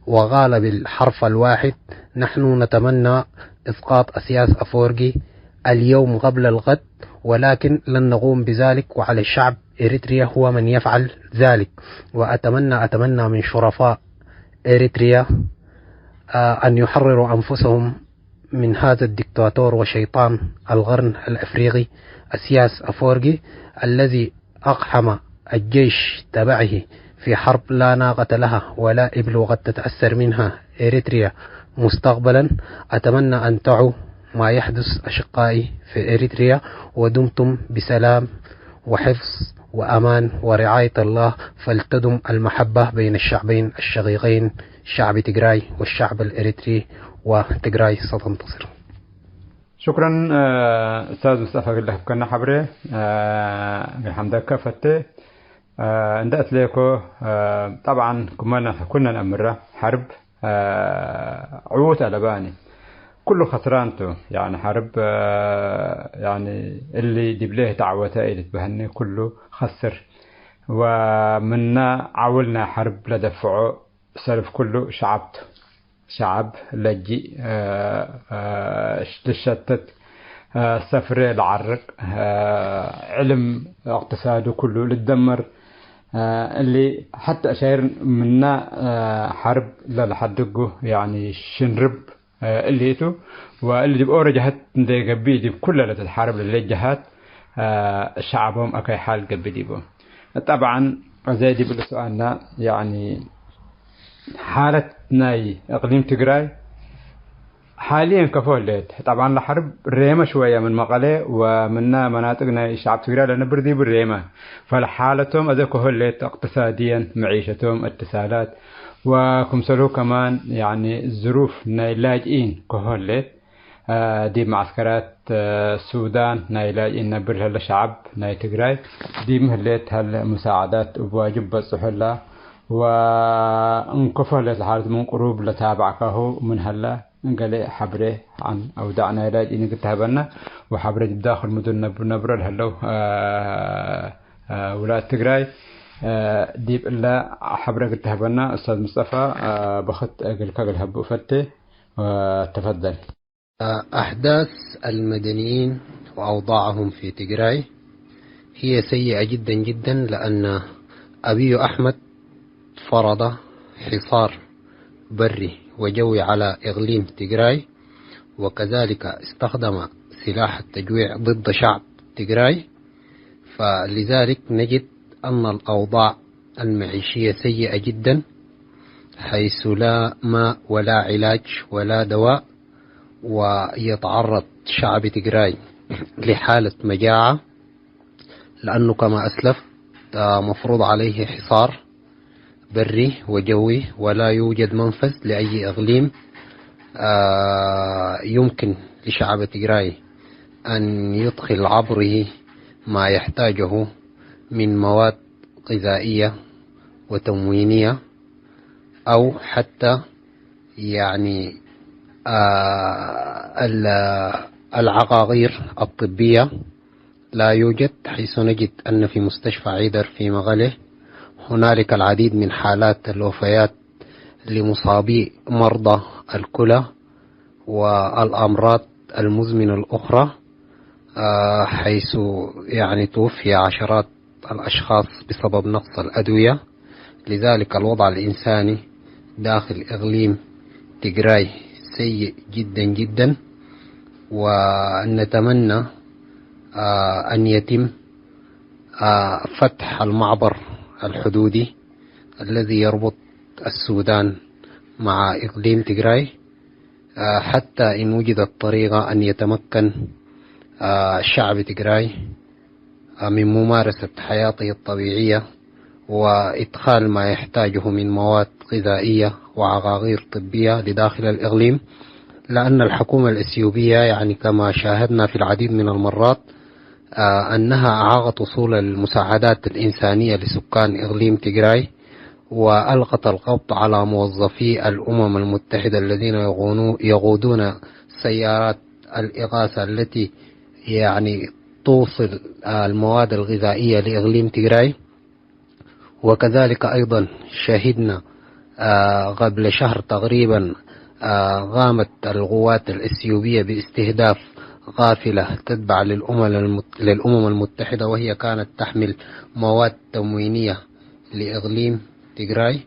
وقال بالحرف الواحد: "نحن نتمنى إسقاط أسياس أفورقي اليوم قبل الغد، ولكن لن نقوم بذلك، وعلى الشعب إريتريا هو من يفعل ذلك". وأتمنى، أتمنى من شرفاء إريتريا أن يحرروا أنفسهم من هذا الدكتاتور وشيطان القرن الأفريقي السياس أفورقي الذي أقحم الجيش تبعه في حرب لا ناقة لها ولا إبل قد تتأثر منها إريتريا مستقبلا. أتمنى أن تعوا ما يحدث أشقائي في إريتريا، ودمتم بسلام وحفظ وأمان ورعاية الله، فلتدم المحبة بين الشعبين الشقيقين، شعب تجراي والشعب الإريتري، وتجراي ستنتصر. ሽክረን፣ እ፣ ኡስታዝ ሙስጠፋ፣ እግል ለሀብከነ ሐብሬ፣ እ፣ እግል ሐምደከ ፈቴ። እ፣ እንደ አትሌኮ፣ እ፣ ጠብዓን ክመ ኩልነ ነአምረ፣ ሐርብ፣ እ፣ ዕዉት አለባኒ። ኩሉ ከስራን ቱ፣ ያኒ ሐርብ፣ እ፣ ያኒ እሊ ዲብሌህ ተዐወተ ኢልትበህኒ፣ ኩሉ ከስር። ወምነ ዐውል ናይ ሐርብ ለደፍዖ ሰልፍ ኩሉ ሸዐብ ቱ። ሸዐብ ለጅእ፣ እ፣ እ፣ ልሸተት፣ እ፣ ሰፍሬ ለዐርቅ፣ እ፣ ዕልም እቅትሳዱ ኩሉ ልደመር፣ እ፣ እሊ ሐተ አሻይር ምነ፣ እ፣ ሐርብ ለለሐድጉ፣ ያኒ ሽንርብ፣ እ፣ እሊ ቱ፣ ወእሊ ዲብ ኦሮ ጀሀት እንዴ ገብእ ዲብ ኩለ ለተትሓረብ ለህሌት ጀሀት፣ እ፣ ሸዐቦም አከይ ሓል ገብእ ዲቦም። ጠብዓን፣ አዜ ዲብ እሊ ሱኣልና፣ ያኒ፣ ሓለት ናይ እቅሊም ትግራይ ሓልየን ከፎ ህሌት። ጠብዓን ለሐርብ ሬመ ሽወየ ምን መቀሌ ወምነ መናጥቅ ናይ ሸዐብ ትግራይ ለነብር ዲቡ ሬመ። ፈልሓለቶም አዜ ከሆ ህሌት፣ እቅትሳድየን፣ መዒሸቶም፣ እትሳላት ወክምሰልሁ ከማን፣ ያኒ፣ ዝሩፍ ናይ ላጅኢን ከሆ ህሌት። ዲብ መዐስከራት ሱዳን ናይ ላጅኢን ነብር ለህለ ሸዐብ ናይ ትግራይ ዲብ ምህሌት ሀለ ሙሳዐዳት እብ ዋጅብ በጽሖ ህላ ወእንከፎ ህሌት ለሓለት ምን ቅሩብ ለታብዐካሁ ምን ሀላ ገሌ ሐብሬ ዐን አውዳዕ ናይ ላጅኢን እግል ተሀበነ ወሐብሬ ዲብ ዳክል ምዱን ነብሮ ለህለው ውላድ ትግራይ ዲብ እለ ሐብሬ እግል ተሀበነ ኡስታዝ ሙስጠፋ በክት እግልከ እግል ሀቡ እፈቴ። تفضل. أحداث المدنيين وأوضاعهم في تجراي هي سيئة جدًا جدًا، لأن أبي أحمد فرض حصار بري وجوي على إقليم تجراي، وكذلك استخدم سلاح التجويع ضد شعب تجراي. فلذلك نجد أن الأوضاع المعيشية سيئة جدًا، حيث لا ماء ولا علاج ولا دواء، ويتعرض شعب تجراي لحالة مجاعة، لأنه كما أسلفت، آه، مفروض عليه حصار بري وجوي، ولا يوجد منفذ لأي إقليم، آه، يمكن لشعب تجراي أن يدخل عبره ما يحتاجه من مواد غذائية وتموينية، أو حتى، يعني، آه، ال-، العقاقير الطبية لا يوجد، حيث نجد أن في مستشفى عيدر في مغلي هنالك العديد من حالات الوفيات لمصابي مرضى الكلى والأمراض المزمنة الأخرى، آه، حيث، يعني، توفي عشرات الأشخاص بسبب نقص الأدوية. لذلك الوضع الإنساني داخل إقليم تجراي سيء جدًا جدًا، ونتمنى، آه، أن يتم، آه، فتح المعبر الحدودي الذي يربط السودان مع إقليم تجراي، آه، حتى إن وجدت طريقة أن يتمكن، آه، شعب تجراي، آه، من ممارسة حياته الطبيعية وإدخال ما يحتاجه من مواد غذائية وعقاقير طبية لداخل الإقليم، لأن الحكومة الإثيوبية، يعني، كما شاهدنا في العديد من المرات، آه، أنها أعاقت وصول المساعدات الإنسانية لسكان إقليم تجراي، وألقت القبض على موظفي الأمم المتحدة الذين يقونو-، يقودون سيارات الإغاثة التي، يعني، توصل المواد الغذائية لإقليم تجراي. وكذلك أيضًا شهدنا، آه، قبل شهر تقريبًا، آه، قامت القوات الإثيوبية باستهداف قافلة تتبع للأمم المت-، للأمم المتحدة، وهي كانت تحمل مواد تموينية لإقليم تجراي.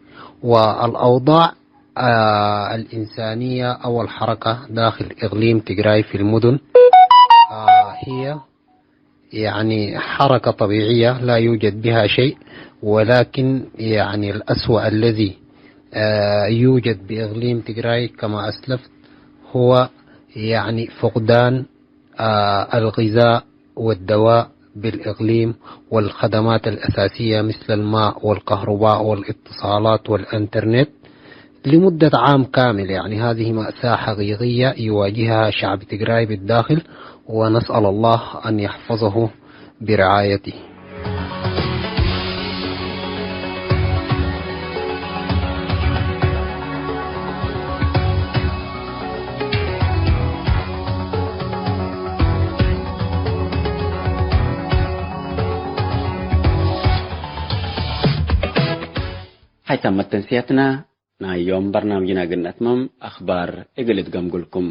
والأوضاع آه، الإنسانية أو الحركة داخل إقليم تجراي في المدن، آه، هي يعني حركة طبيعية لا يوجد بها شيء، ولكن يعني الأسوأ الذي، آه، يوجد بإقليم تجراي كما أسلفت هو يعني فقدان، آه، الغذاء والدواء بالإقليم والخدمات الأساسية مثل الماء والكهرباء والاتصالات والإنترنت لمدة عام كامل. يعني هذه مأساة حقيقية يواجهها شعب تجراي بالداخل، ونسأل الله أن يحفظه برعايته. ሀይታም መተንስያትና ናይ ዮም በርናምጅና እግል ነትመም፣ አኽባር እግል እትገምጉልኩም።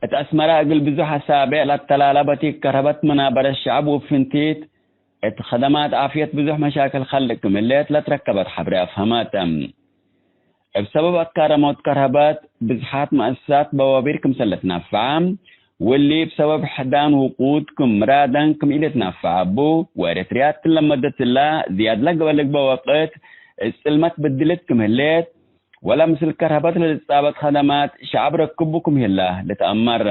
እት አስመረ እግል ብዙሕ አሳቤዕ ለአተላለ በቲክ ከርሀበት መናበረት ሸዐብ ወፍንቲት እት ከደማት ዓፍየት ብዙሕ መሻክል ከልቅ ክም ህሌት ለትረከበት ሐብሬ አፍሀመት። እብ ሰበብ አካረ ሞት ከርሀበት ብዝሓት መአሰሳት በዋቢር ክምሰል ልትናፈዐ፣ ወሊ እብ ሰበብ ሕዳን ውቁድ ክም ምራደን ክም ኢልትናፈዐ እቡ፣ ወኤረትርያ እትለ መደት እላ ዝያድ ለገብአ ልግበእ ወቅት እት ጽልመት ብድልት ክም ህሌት፣ ወለ ምስል ከርሀበት ለልትጻበጥ ከደማት ሸዐብ ረክቡ ክም ህላ ልትአመር።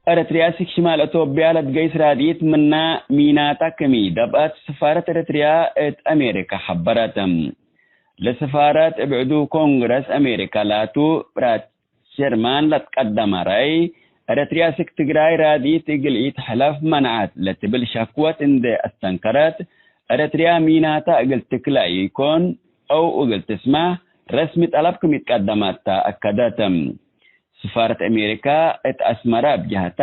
ኤረትርያ፣ ስክ ሽማል አቶብያ ለትገይስ ራድኢት ምና ሚናታ ክም ኢደብአት ስፋረት ኤረትርያ እት አሜሪካ ሐበረት። ለስፋረት እብ ዕዱ ኮንግረስ አሜሪካ ላቱ ብራድ ሸርማን ለትቀደመ ረአይ፣ ኤረትርያ ስክ ትግራይ ራድኢት እግል ኢትሐለፍ መነዐት ለትብል ሸክወት እንዴ አስተንከረት፣ ኤረትርያ ሚናታ እግል ትክለ ኢኮን አው እግል ትስመሕ ረስሚ ጠለብ ክም ኢትቀደመት ተ አከደት። ስፋረት አሜሪካ እት አስመረ እብ ጀህታ፣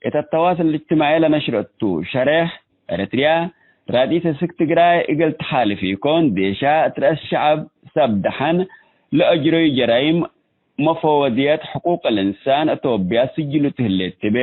እት አተዋሰል እልእጅትማዒ ለነሽረቱ ሸሬሕ፣ ኤረትርያ ራድኢት ስክ ትግራይ እግል ተሓልፍ ኢኮን፣ ዴሻ እት ረአስ ሸዐብ ሰብ ደሐን ለአጅረዩ ጀራይም መፈወድየት ሕቁቅ ልእንሳን አቶብያ ስጅሉት ህሌት ትቤ።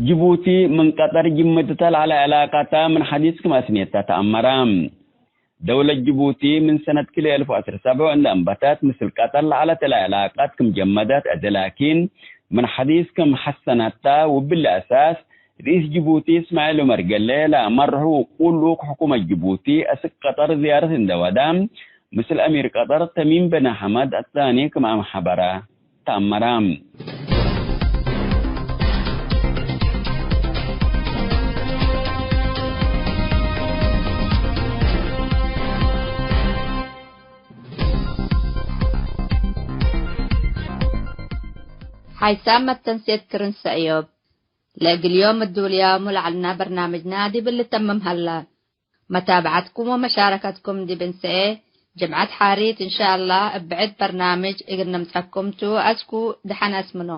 ጅቡቲ ምን ቀጠር ጅምድተ ለዐለ ዕላቀተ ምን ሐዲስ ክም አስኔተ ተአመረ። ደውለት ጅቡቲ ምን ሰነት ክልኤ አልፍ ወዐስር ሰብዕ እንዴ አንበተት ምስል ቀጠር ለዐለት እለ ዕላቀት ክም ጀመደት እት ላኪን ምን ሐዲስ ክም ሐሰነተ፣ ወብሊ አሳስ ርኢስ ጅቡቲ እስማዒል ዑመር ገሌ ለአመርሑ ውቁል ልኡክ ሕኩመት ጅቡቲ አስክ ቀጠር ዝያረት እንዴ ወደ፣ ምስል አሚር ቀጠር ተሚም በን ሐመድ አታኒ ክም አምሐበረ ተአመረ። ሓይሳም መተንሴት ክርን ሰእዮብ። ለእግል ዮም እዱልያሙ ለዐልና በርናምጅና ዲብ ልተምም ሀላ። መታብዐትኩም ወመሻረከትኩም ዲብ እንሰኤ ጅምዐት ሓሪት እንሻአላህ እብ ብዕድ በርናምጅ እግል ነምጸኩም ቱ። አስኩ ደሐን አስምኖ።